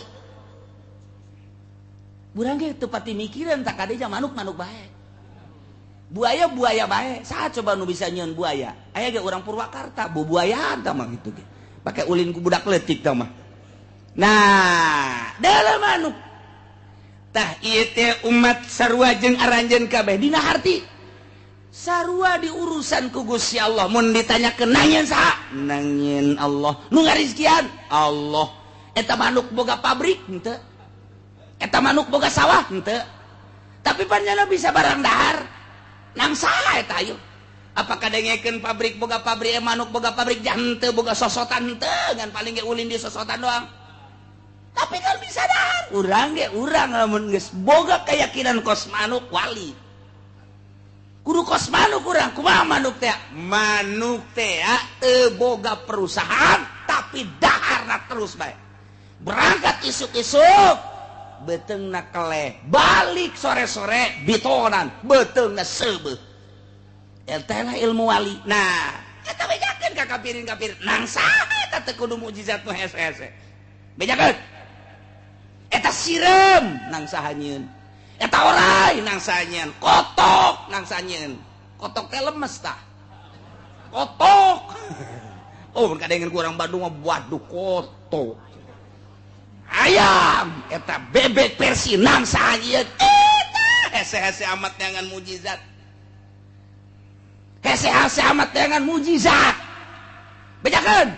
Urang ge teu pati mikiran tak kade manuk-manuk bae, buaya-buaya bae. Saha coba nu bisa nyieun buaya? Aya ge urang Purwakarta bubuayaan tah mah kitu ge, pake ulin ku budak leutik tah mah. Nah, dalam manuk tah ieu teh umat sarua jeung aranjeun kabeh dina harti, sarua diurusan ku Gusti Allah. Mun ditanyakeun nangieun saha? Nangieun Allah. Nu ngarizkian Allah. Eta manuk boga pabrik henteu, eta manuk boga sawah henteu, tapi panjana bisa barang dahar. Nang saha eta ayo? Apakah dengekeun pabrik boga pabrik, manuk boga pabrik henteu, boga sosotan henteu, ngan paling ge ulin di sosotan doang. Tapi kan bisa dahar. Urang ge urang lamun geus boga keyakinan kos manuk wali. Kudu kos manuk urang, kumaha manuk teh? Manuk teh teu boga perusahaan tapi daharna terus bae. Berangkat isuk-isuk beuteungna keleh, balik sore-sore bitonan, beuteungna seubeuh. Eta lah ilmu wali. Nah, eta bejakeun ka kafirin-kafir. Nang saha eta teu kudu mukjizat nu hese-hese. Bejakeun. Eta sireum nang saha nyieun, eta orai nang saha nyieun, kotok nang saha nyieun. Kotok teh lemes tah. Kotok. Oh, kadengeun ku urang Bandung mah waduh kotok. Ayam eta bebek versi nang saha nyieun. Eta hese-hese amat neangan mukjizat. Hese-hese amat neangan mukjizat. Bejakeun.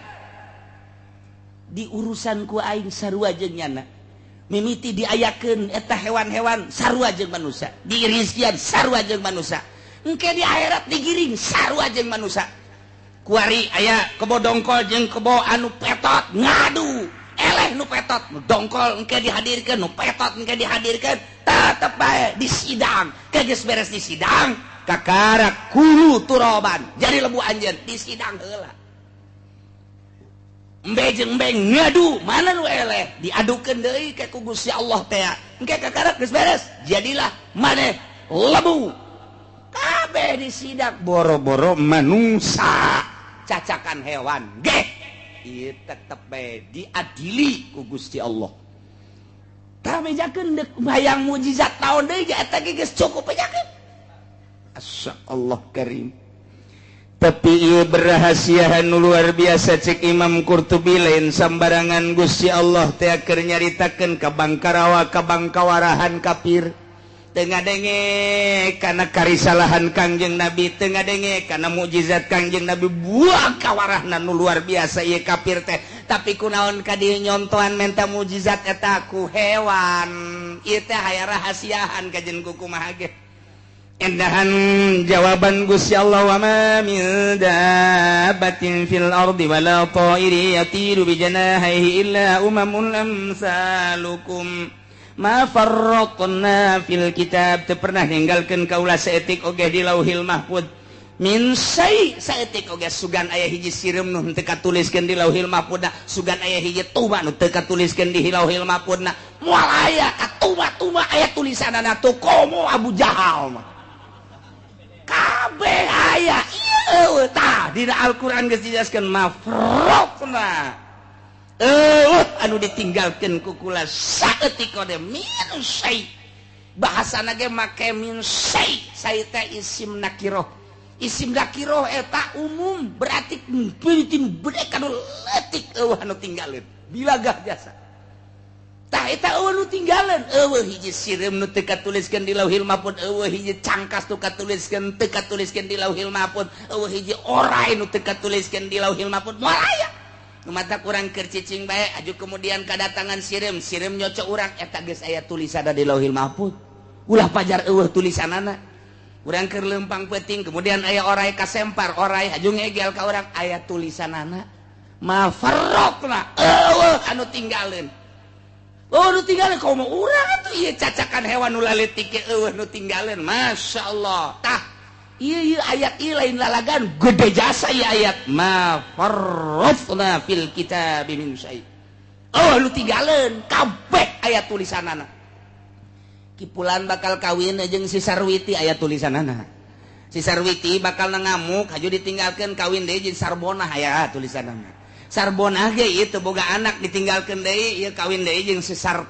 Di urusan ku aing sarua jeung nyana. Mimiti diayakeun eta hewan-hewan sarua jeung manusia, dirizkian sarua jeung manusia, engke di akhirat digiring sarua jeung manusia. Kuari aya kebo dongkol jeung kebo anu petot ngadu, eleh nu petot nu dongkol engke dihadirkeun, nu petot engke dihadirkeun, tetep bae di sidang. Ke geus beres di sidang kakarak kulu turoban jadi lebu anjeun di sidang heula. Embe jeung embe ngadu, mana nu eleh diadukeun deui ka ku Gusti Allah teh. Engke kakarak geus beres jadilah maneh lebu. Kabeh disidak boro-boro manungsa cacakan hewan geh ieu tetep bae diadili ku Gusti Allah. Tah mejakeun deuk hayang mukjizat naon deui eta ge geus cukup bejakeun. Asya Allah karim. Tapi ieu berahasiahan luar biasa cek Imam Qurtubi, lain sambarangan Gusti Allah teh keur nyaritakeun ka bangkarawa ka bangkawarahan kafir. Teu ngadenge kana karisalahan Kangjeng Nabi, teu ngadenge kana mukjizat Kangjeng Nabi, buang kawarahna nu luar biasa ieu kafir teh. Tapi kunaon ka dieu nyontohan menta mujizat eta ku hewan. Ieu teh aya rahasiaan kajen ku kumaha ge. Endahan jawaban Gusti Allah wa ma min dabbatin fil ardi wala ta'iri yatiru bi janahihi illa umamun amsalukum ma farraqna fil kitab. Teu pernah ninggalkeun kaula saeutik oge di Lauhil Mahfuz min syai saeutik oge sugan aya hiji sireum nu teu katuliskeun di Lauhil Mahfuz, sugan aya hiji tuba nu teu katuliskeun di Lauhil Mahfuz. Moal aya katuba-tuba aya tulisanana tuh komo Abu Jahal mah kabeh aya. Ieu tah dina Al-Qur'an geus dijelaskeun mafraqna eueuh anu ditinggalkeun ku kula saeutik ode min syai. Bahasana ge make min syai, syai teh isim nakiroh. Isim nakiroh eta umum berarti peuting bedek anu leutik eueuh anu tinggalin bilagah jasa. Tah eta eueuh nu tinggalan, eueuh hiji sireum nu teu katuliskeun di Lauhil Mahfuz, eueuh hiji cangkas nu katuliskeun teu katuliskeun di Lauhil Mahfuz, eueuh hiji orai nu teu katuliskeun di Lauhil Mahfuz. Moal aya. Nu mata kurang keur cicing bae aju kemudian kadatangan sireum, sireum nyocok urang eta geus aya tulisanna di Lauhil Mahfuz. Ulah pajar eueuh tulisanana. Urang keur leumpang peuting kemudian aya orai kasempar, orai aju ngegel ka urang aya tulisanana. Ma farraqna eueuh anu tinggalin. Oh nu tinggalin komo urang atuh ieu cacakan hewan nu laletik ge eueuh nu tinggalin. Masya Allah. Tah ieu ieu ayat ieu lain lalagan gede jasa ieu ayat ma farrafna fil kitab min syai. Oh nu tinggalin kabeh aya tulisanana. Kipulan bakal kawin jeung si Sarwiti aya tulisanana. Si Sarwiti bakal ngamuk haju ditinggalkeun kawin deui jeung Sarbonah aya tulisanana. Sarbonah ge ieu teu boga anak ditinggalkeun deui ieu kawin deui jeung si Sar.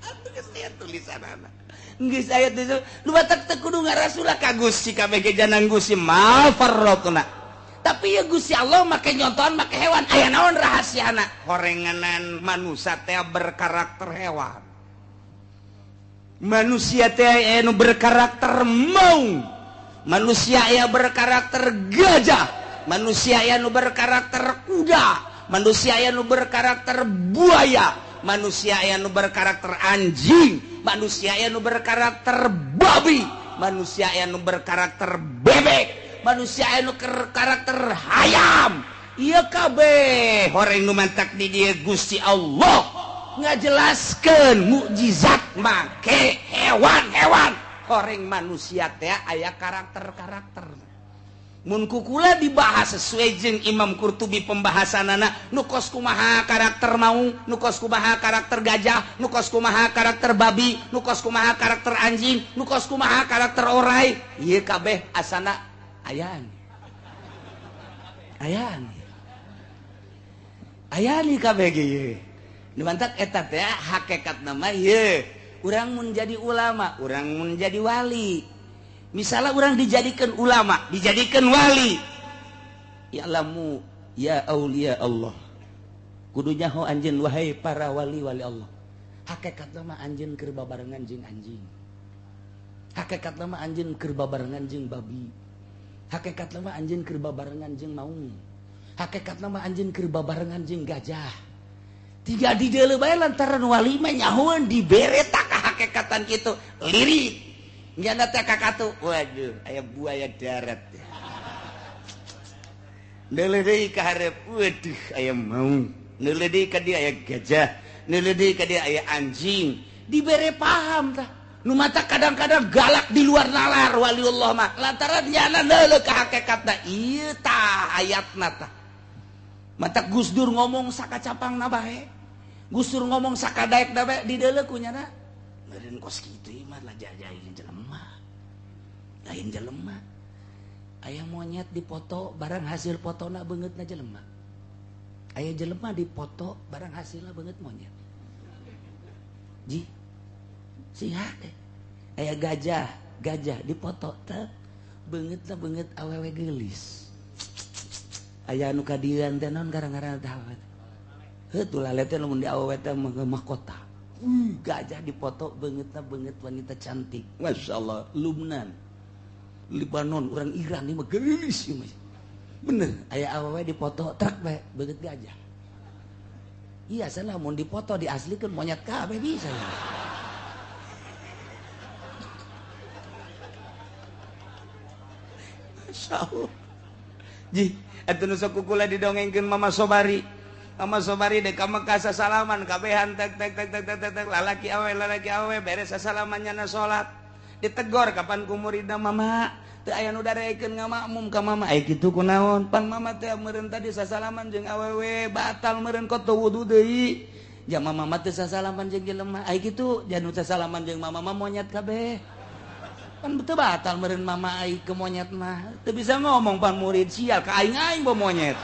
Atuh geus aya tulisanana. Geus aya tulisan nu batak teu kudu ngarasulah ka Gusti kabeh ge janang Gusti ma farraqna. Tapi ya Gusti Allah make nyontohan make hewan aya naon rahasiana? Horenganan manusia teh berkarakter hewan. Manusia teh anu berkarakter maung. Manusia aya berkarakter gajah. Manusia aya nu berkarakter kuda, manusia aya nu berkarakter buaya, manusia aya nu berkarakter anjing, manusia aya nu berkarakter babi, manusia aya nu berkarakter bebek, manusia aya nu berkarakter hayam. Ieu kabeh horeng nu mantak di dieu Gusti Allah ngajelaskeun mukjizat make hewan-hewan. Horeng manusia teh aya karakter-karakter. Mun kukula dibahas sesuai jeung Imam Qurtubi pembahasanana nu kos kumaha karakter maung, nu kos kumaha karakter gajah, nu kos kumaha karakter babi, nu kos kumaha karakter anjing, nu kos kumaha karakter orai. Ieu kabeh asana ayaan. Ayaan. Ayaan ieu kabeh ge ieu. Nu mantak eta teh hakikatna mah ieu. Urang mun jadi ulama, urang mun jadi wali. Misalnya orang dijadikan ulama, dijadikan wali, ya lamu ya aulia Allah, kudu nyaho anjeun wahai para wali-wali Allah. Hakikatna mah anjeun keur babarengan jeung anjing. Hakikatna mah anjeun keur babarengan jeung babi. Hakikatna mah anjeun keur babarengan jeung maung. Hakikatna mah anjeun keur babarengan jeung gajah. Tiga di deuleu bae lantaran wali mah nyahoeun dibere tak hakikatan kitu. Lirik nyana teh kakatu, waduh, aya buaya darat. Neuleuh deui ka hareup, waduh, aya maung. Neuleuh deui ka dieu aya gajah, neuleuh deui ka dieu aya anjing. Dibere paham tah. Nu mata kadang-kadang galak di luar nalar waliullah mah. Lantaran nyana neuleuh ka hakikatna. Ieu tah ayatna tah. Mata Gus Dur ngomong sakacapangna bae. Gus Dur ngomong sakadaekna bae di deuleuh ku nyana. Meureun kos kitu ieu mah lajajain jelema. Lain jelema. Aya monyet dipoto barang hasil fotona beungeutna jelema. Aya jelema dipoto barang hasilna beungeut monyet. Ji. Sing hade. Aya gajah, gajah dipoto teh beungeutna beungeut awewe geulis. Aya anu kadieuan teh naon gara-gara teh awewe. Heuh tuh teh lamun di awewe teh mahkota. Gajah dipoto beungeutna beungeut wanita cantik. Masya Allah, Lubnan, Libanon, orang Iran ini mah geulis ieu mah. Bener, aya awewe dipoto truk bae beungeut gajah. Iya salah mun dipoto diaslikeun monyet kabeh bisa ya. Masya Allah. Ji, atuh nu sok kukula didongengkeun Mama Sobari. Mama Sobari dek ka Mekah sasalaman kabehan tek tek tek tek tek tek lalaki awe beres sasalaman nyana salat. Ditegor kapan ku muridna mama, teu aya nu darekeun ngamakmum ka mama. Ai kitu kunaon? Pan mama teh meureun tadi sasalaman jeung awewe batal meureun kok teu wudu deui. Ja mama mah teu sasalaman jeung jelema. Ai kitu jan sasalaman jeung mama mah monyet kabeh. Pan betul batal meureun mama ai ke monyet mah. Teu bisa ngomong pan murid sial ka aing-aing bo monyet.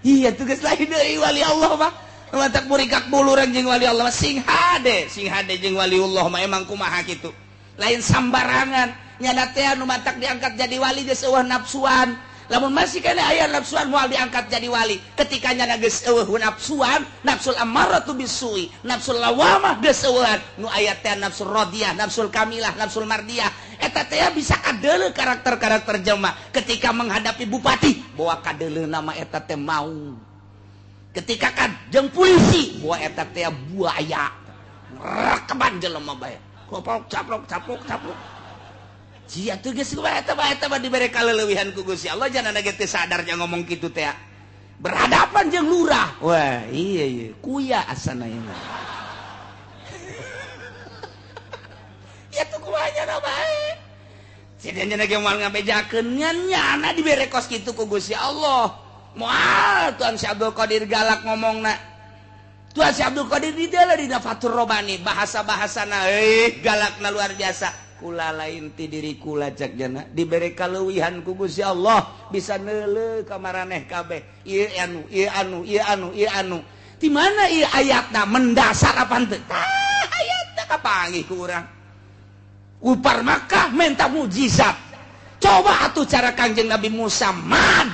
Iya tugas lain deui wali Allah mah. Mantak murikak bulu urang jeung wali Allah mah sing hade jeung waliullah mah emang kumaha kitu. Lain sambarangan nyana teh anu mantak diangkat jadi wali geus eueuh nafsuan. Lamun masih kena aya nafsuan moal diangkat jadi wali. Ketika nyana geus eueuh nafsuan, nafsul ammaratu bisui, nafsul lawamah geus eueuhan, nu aya teh nafsul radiyah, nafsul kamilah, nafsul mardiyah. Eta teh bisa kadeuleu karakter-karakter jelema ketika menghadapi bupati, bawa kadeuleu nama eta teh mau. Ketika ka jeung polisi, bawa eta teh buaya. Rekeban jelema bae. Koplok caplok caplok caplok. Sia tuh geus kumaha eta mah eta mah dibere kaleuwihan ku Gusti Allah jangan ge teu sadar nya ngomong kitu teh. Berhadapan jeung lurah. Wah, iya iya, kuya asana ieu mah. Ya tuh kumaha nya bae. Sia nya ge moal ngabejakeun nya nyana dibere kos kitu ku Gusti Allah. Moal Tuhan Syekh Abdul Qadir galak ngomongna. Tuhan Syekh Abdul Qadir di dieu dina Fathur Robani bahasa-bahasana euy galakna luar biasa. Kula lain ti diri kula cek jana dibere kaleuwihan ku Gusti Allah bisa neuleuh ka maraneh kabeh ieu anu ieu anu ieu anu ieu anu di mana ieu ayatna mendasar apa henteu tah ayatna kapanggih ku urang upar Makkah minta mukjizat coba atuh cara Kangjeng Nabi Musa mad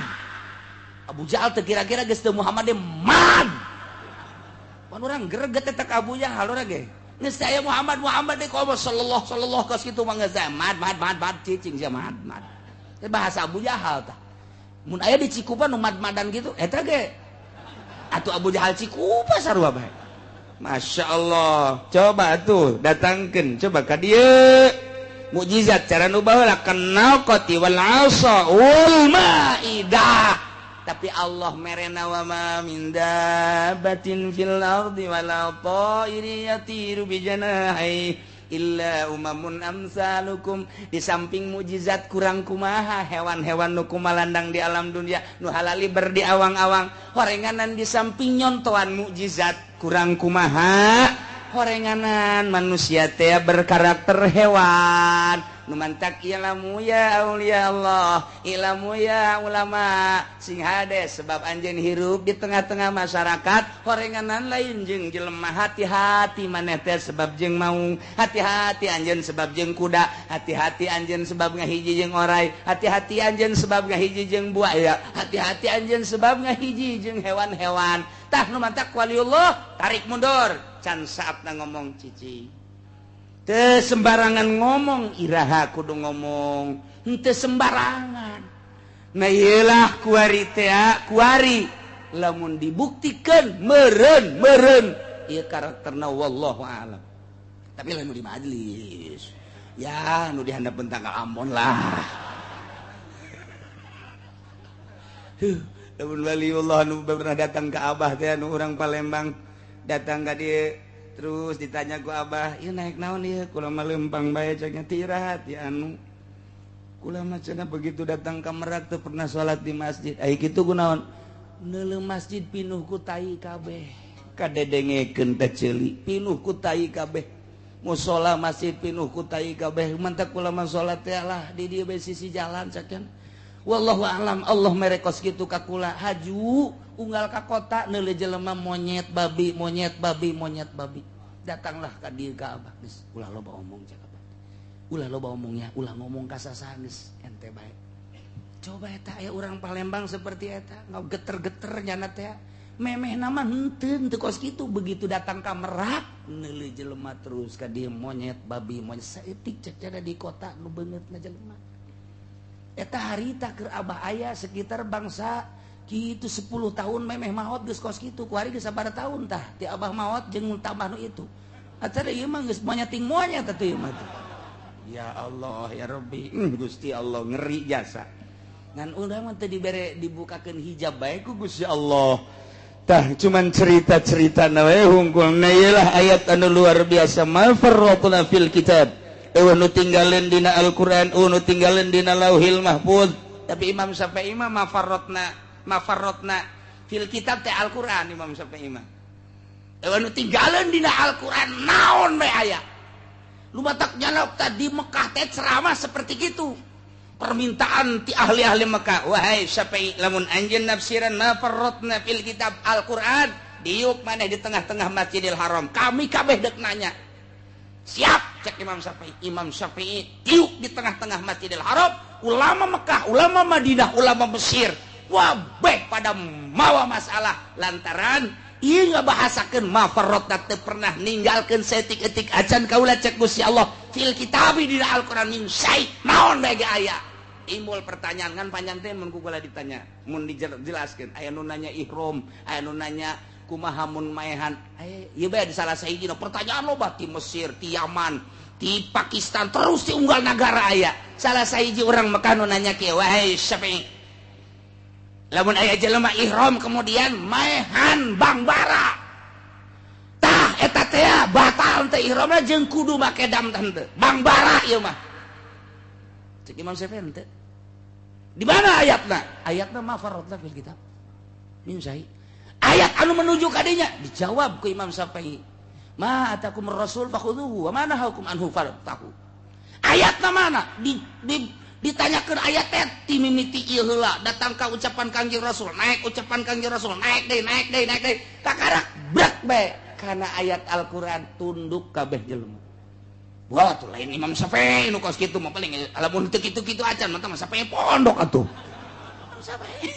Abu Jahal teu kira-kira geus teu Muhammad de mad pan urang greget eta ka Abu Jahal urang ge geus aya Muhammad Muhammad deh komo sallallahu sallallahu kos kitu mah geus mad mad mad mad cicing sia mad mad. Bahasa Abu Jahal tah. Mun aya di Cikupa nu mad-madan kitu eta ge atuh Abu Jahal Cikupa sarua bae. Masya Allah. Coba atuh datangkeun coba ka dieu. Mukjizat cara nu baheula kenal qati wal asa wal maidah. Tapi Allah merena wa ma min dabbatin fil ardi wala ta'iri yatiru bi janahi illa umamun amsalukum. Di samping mukjizat kurang kumaha hewan-hewan nu kumalandang di alam dunia nu halali berdi awang-awang horenganan di samping nyontoan mukjizat kurang kumaha horenganan manusia teh berkarakter hewan. Nu mantak ilamu ya aulia Allah, ilamu ya ulama, sing hade sebab anjeun hirup di tengah-tengah masyarakat horenganan lain jeung jelema hati-hati maneh teh sebab jeung maung, hati-hati anjeun sebab jeung kuda, hati-hati anjeun sebab ngahiji jeung orai, hati-hati anjeun sebab ngahiji jeung buaya, hati-hati anjeun sebab ngahiji jeung hewan-hewan. Tah nu mantak waliullah tarik mundur, can saatna ngomong cicing. Teu sembarangan ngomong iraha kudu ngomong henteu sembarangan. Nah ieulah kuari teh kuari lamun dibuktikeun meureun meureun ieu karakterna wallahu alam. Tapi lamun di majelis ya nu dihandapeun tanggal ambon lah. Huh, lamun waliullah nu pernah datang ka Abah teh nu urang Palembang datang ka dieu terus ditanya ku Abah, ieu naik naon ieu? Kula mah leumpang bae cek nya tirahat ya anu. Kula mah cenah begitu datang ka Merak teu pernah salat di masjid. Ai kitu kunaon? Neuleuh masjid pinuh ku tai kabeh. Kadedengekeun teh ceuli, pinuh ku tai kabeh. Musala masjid pinuh ku tai kabeh. Mantak kula mah salat teh lah di dieu bae sisi jalan cek nya. Wallahu alam Allah mere kos kitu ka kula. Haju unggal ka kota neuleuh jelema monyet babi monyet babi monyet babi. Datanglah ka dieu ka Abah geus ulah loba omong cek Abah. Ulah loba omongnya, ulah ngomong ka sasaha geus ente bae. Coba eta aya urang Palembang seperti eta, geter-geter nyana teh. Memeh nama henteu teu kos kitu, begitu datang ka Merak neuleuh jelema terus ka dieu monyet, babi, monyet saeutik cek cara di kota nu beungeutna jelema. Eta harita keur abah aya sekitar bangsa kitu 10 tahun memeh maot geus kos kitu, kuari geus sabaraha tahun tah ti abah maot jeung tambah nu itu. Acara ieu mah geus monyeting monyet atuh ieu mah. Ya Allah ya Rabbi, Gusti Allah ngeri jasa. Ngan urang mah teu dibere dibukakeun hijab bae ku Gusti Allah. Tah cuman cerita-cerita na we hungkul. Nah ieu lah ayat anu luar biasa, ma farratna fil kitab. Eueuh nu tinggaleun dina Al-Qur'an, eueuh nu tinggaleun dina Lauhil Mahfuz. Tapi Imam Syafi'i mah ma farratna fil kitab teh Al-Qur'an. Imam Syafi'i mah eueuh nu tinggaleun dina Al-Qur'an naon we aya. Lu batak nyalok tadi Mekah teh ceramah seperti gitu. Permintaan ti ahli-ahli Mekah, wahai Syafi'i, lamun anjeun nafsiran ma farratna fil kitab Al-Qur'an, diuk maneh di tengah-tengah Masjidil Haram. Kami kabeh dek nanya. Siap, cek Imam Syafi'i. Imam Syafi'i diuk di tengah-tengah Masjidil Haram, ulama Mekah, ulama Madinah, ulama Mesir, wabeh pada mawa masalah lantaran ieu ngabahasakeun ma farratna teu pernah ninggalkeun saeutik-eutik acan kaula cek Gusti Allah fil kitabi dina Al-Qur'an min syai naon bae ge aya. Timbul pertanyaan kan panjang teh mun ku kula ditanya, mun dijelaskeun aya nu nanya ihram, aya nu nanya kumaha mun maehan, aya ieu bae di salah sahiji pertanyaan loba ti Mesir, ti Yaman, ti Pakistan, terus ti unggal nagara aya. Salah sahiji urang Mekah nu nanya kieu, wahai Syafi'i, lamun aya jelema ihram kemudian maehan bangbara, tah eta teh batal teh ihramna jeung kudu make dam teh bangbara ieu mah? Cek Imam Syafi'i, henteu. Di mana ayatna? Ayatna ma farratna fil kitab min syai. Ayat anu menuju kadinya dijawab ku Imam Syafi'i, ma atakum rasul fakhudhuhu wa ma nahakum anhu fantahu. Ayatna mana? Di ditanyakeun ayat teh ti mimiti ieu heula datang ka ucapan Kangjeng Rasul, naik ucapan Kangjeng Rasul, naik deui, naik deui, naik deui, kakarak brak bae kana ayat Al-Qur'an, tunduk kabeh jelema. Wah, tuh lain Imam Syafi'i nu kos kitu mah, paling lamun teu kitu-kitu acan mah Syafi'i pondok atuh. Syafi'i.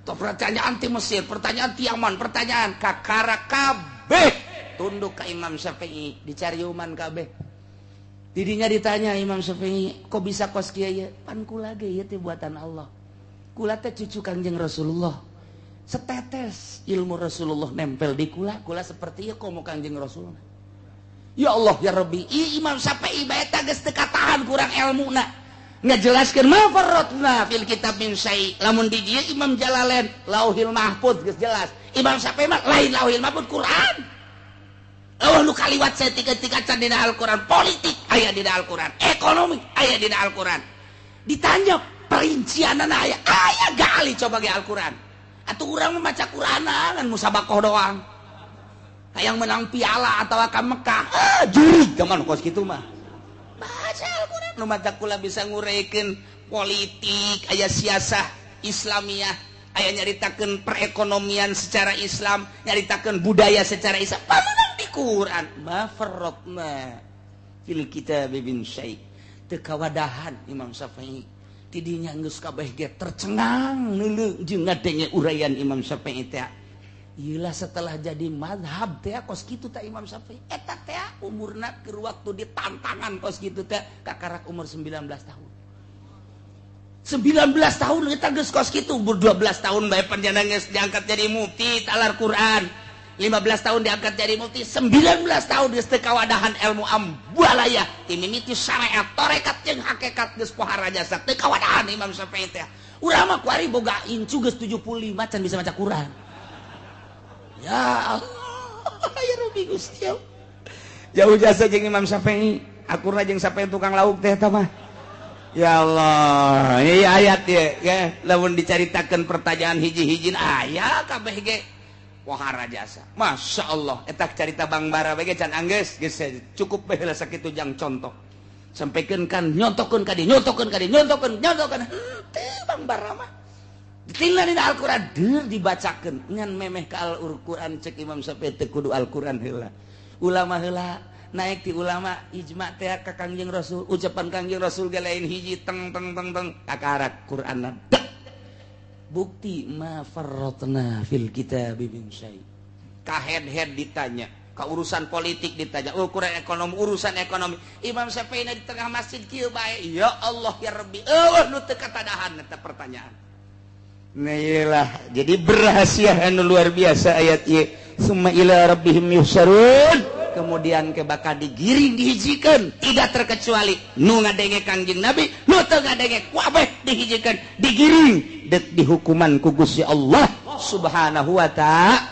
Tuh pertanyaan ti Mesir, pertanyaan ti Yaman, pertanyaan kakara kabeh tunduk ka Imam Syafi'i, dicariuman kabeh. Didinya ditanya Imam Syafi'i, kok bisa kos kieu ye? Pan kula ge ieu teh buatan Allah. Kula teh cucu Kangjeng Rasulullah. Setetes ilmu Rasulullah nempel di kula, kula seperti ieu komo Kangjeng Rasulullah. Ya Allah ya Rabbi, i Imam Syafi'i bae teh geus teu katahan kurang ilmuna. Ngajelaskeun ma farratna fil kitab min syai. Lamun di dieu Imam Jalalain Lauhil Mahfuz geus jelas. Imam Syafi'i mah lain Lauhil Mahfuz, Quran. Eueuh nu kaliwat saeutik-eutik acan dina Al-Qur'an, politik aya dina Al-Qur'an, ekonomi aya dina Al-Qur'an. Ditanya perincianana aya, aya gali coba ge Al-Qur'an. Atuh urang mah maca Qur'an ngan musabakoh doang. Hayang menang piala atau ka Mekah, ah, jurig kaman kos kitu mah. Baca Al-Qur'an nu mata kula bisa nguraikeun politik, aya siasah Islamiyah, aya nyaritakeun perekonomian secara Islam, nyaritakeun budaya secara Islam. Pamenang di Quran, ma farratna fil kitab min syai. Teu kawadahan Imam Syafi'i. Tidinya geus kabeh ge tercengang neuleuh jeung ngadenge uraian Imam Syafi'i teh. Iyalah setelah jadi madhab teh kos kitu teh Imam Syafi'i. Eta teh umurna keur waktu ditantangan kos kitu teh kakarak umur 19 tahun. 19 tahun kita geus kos kitu, umur 12 tahun bae panjenengan geus diangkat jadi mufti talar Quran. 15 tahun diangkat jadi mufti, 19 tahun geus teu kawadahan ilmu ambalaya. Ti mimiti syariat, tarekat jeung hakikat geus pohara jasa teu kawadahan Imam Syafi'i teh. Urang mah kuari boga incu geus 75 can bisa maca Quran. Ya Allah, ya Rabbi Gusti. Jauh jasa jeung Imam Syafi'i. Akurna jeung Syafi'i tukang lauk teh eta mah. Ya Allah, ini ayat ya, ya lamun dicaritakeun pertanyaan hiji-hiji aya kabeh ge wahara jasa. Masya Allah, eta carita Bang Bara bae can anggeus, geus cukup bae heula sakitu jang contoh. Sampaikan kan nyontokeun ka dieu, nyontokeun ka dieu, nyontokeun, nyontokeun. Henteu Bang Bara mah. Ditinggal dina Al-Qur'an, deur dibacakeun ngan memeh ka Al-Qur'an cek Imam Syafi'i teu kudu Al-Qur'an heula. Ulama heula naik di ulama ijma teh ka Kangjeng Rasul, ucapan Kangjeng Rasul ge lain hiji teng teng teng teng kakarak Qur'anna. Bukti ma farratna fil kitabi min syai. Ka head-head ditanya, ka urusan politik ditanya, ukuran ekonomi, urusan ekonomi. Imam Syafi'i di tengah masjid kieu bae, ya Allah ya Rabbi, eueuh nu teu katadahan eta pertanyaan. Nah iyalah, jadi berhasia anu luar biasa ayat ieu. Summa ila rabbihim yuhsyarun. Kemudian ke bakal digiring dihijikan, tidak terkecuali nu ngadenge Kangjeng Nabi, nu teu ngadenge kabeh dihijikan, digiring dek dihukuman ku Gusti Allah Subhanahu wa ta'ala.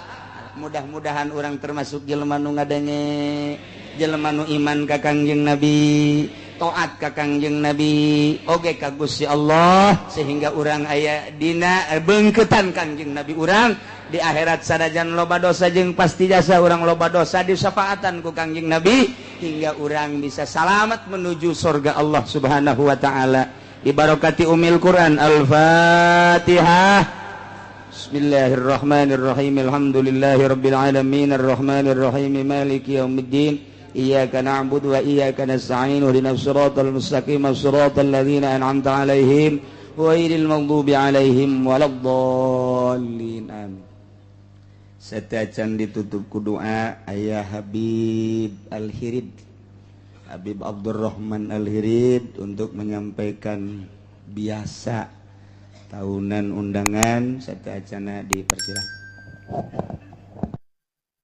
Mudah-mudahan orang termasuk jelema nu ngadenge, jelema nu iman ka Kangjeng Nabi, taat ka Kangjeng Nabi, oge ka Gusti Allah, sehingga urang aya dina beungkeutan Kangjeng Nabi urang di akhirat. Sanajan loba dosa jeung pasti jasa urang loba dosa disafaatan ku Kangjeng Nabi hingga urang bisa salamat menuju surga Allah Subhanahu wa taala. Dibarokati Umil Quran. Al-Fatihah. Bismillahirrahmanirrahim. Alhamdulillahirabbil alamin arrahmanirrahim maliki yaumiddin. Iyyaka na'budu wa iyyaka nasta'in ihdinas siratal mustaqim siratal ladzina an'amta 'alaihim ghairil maghdubi 'alaihim waladdallin. Amin. Setacan ditutup ku doa ayah Habib Al-Hirid, Habib Abdurrahman Al-Hirid untuk menyampaikan biasa tahunan undangan. Setacan dipersilakan.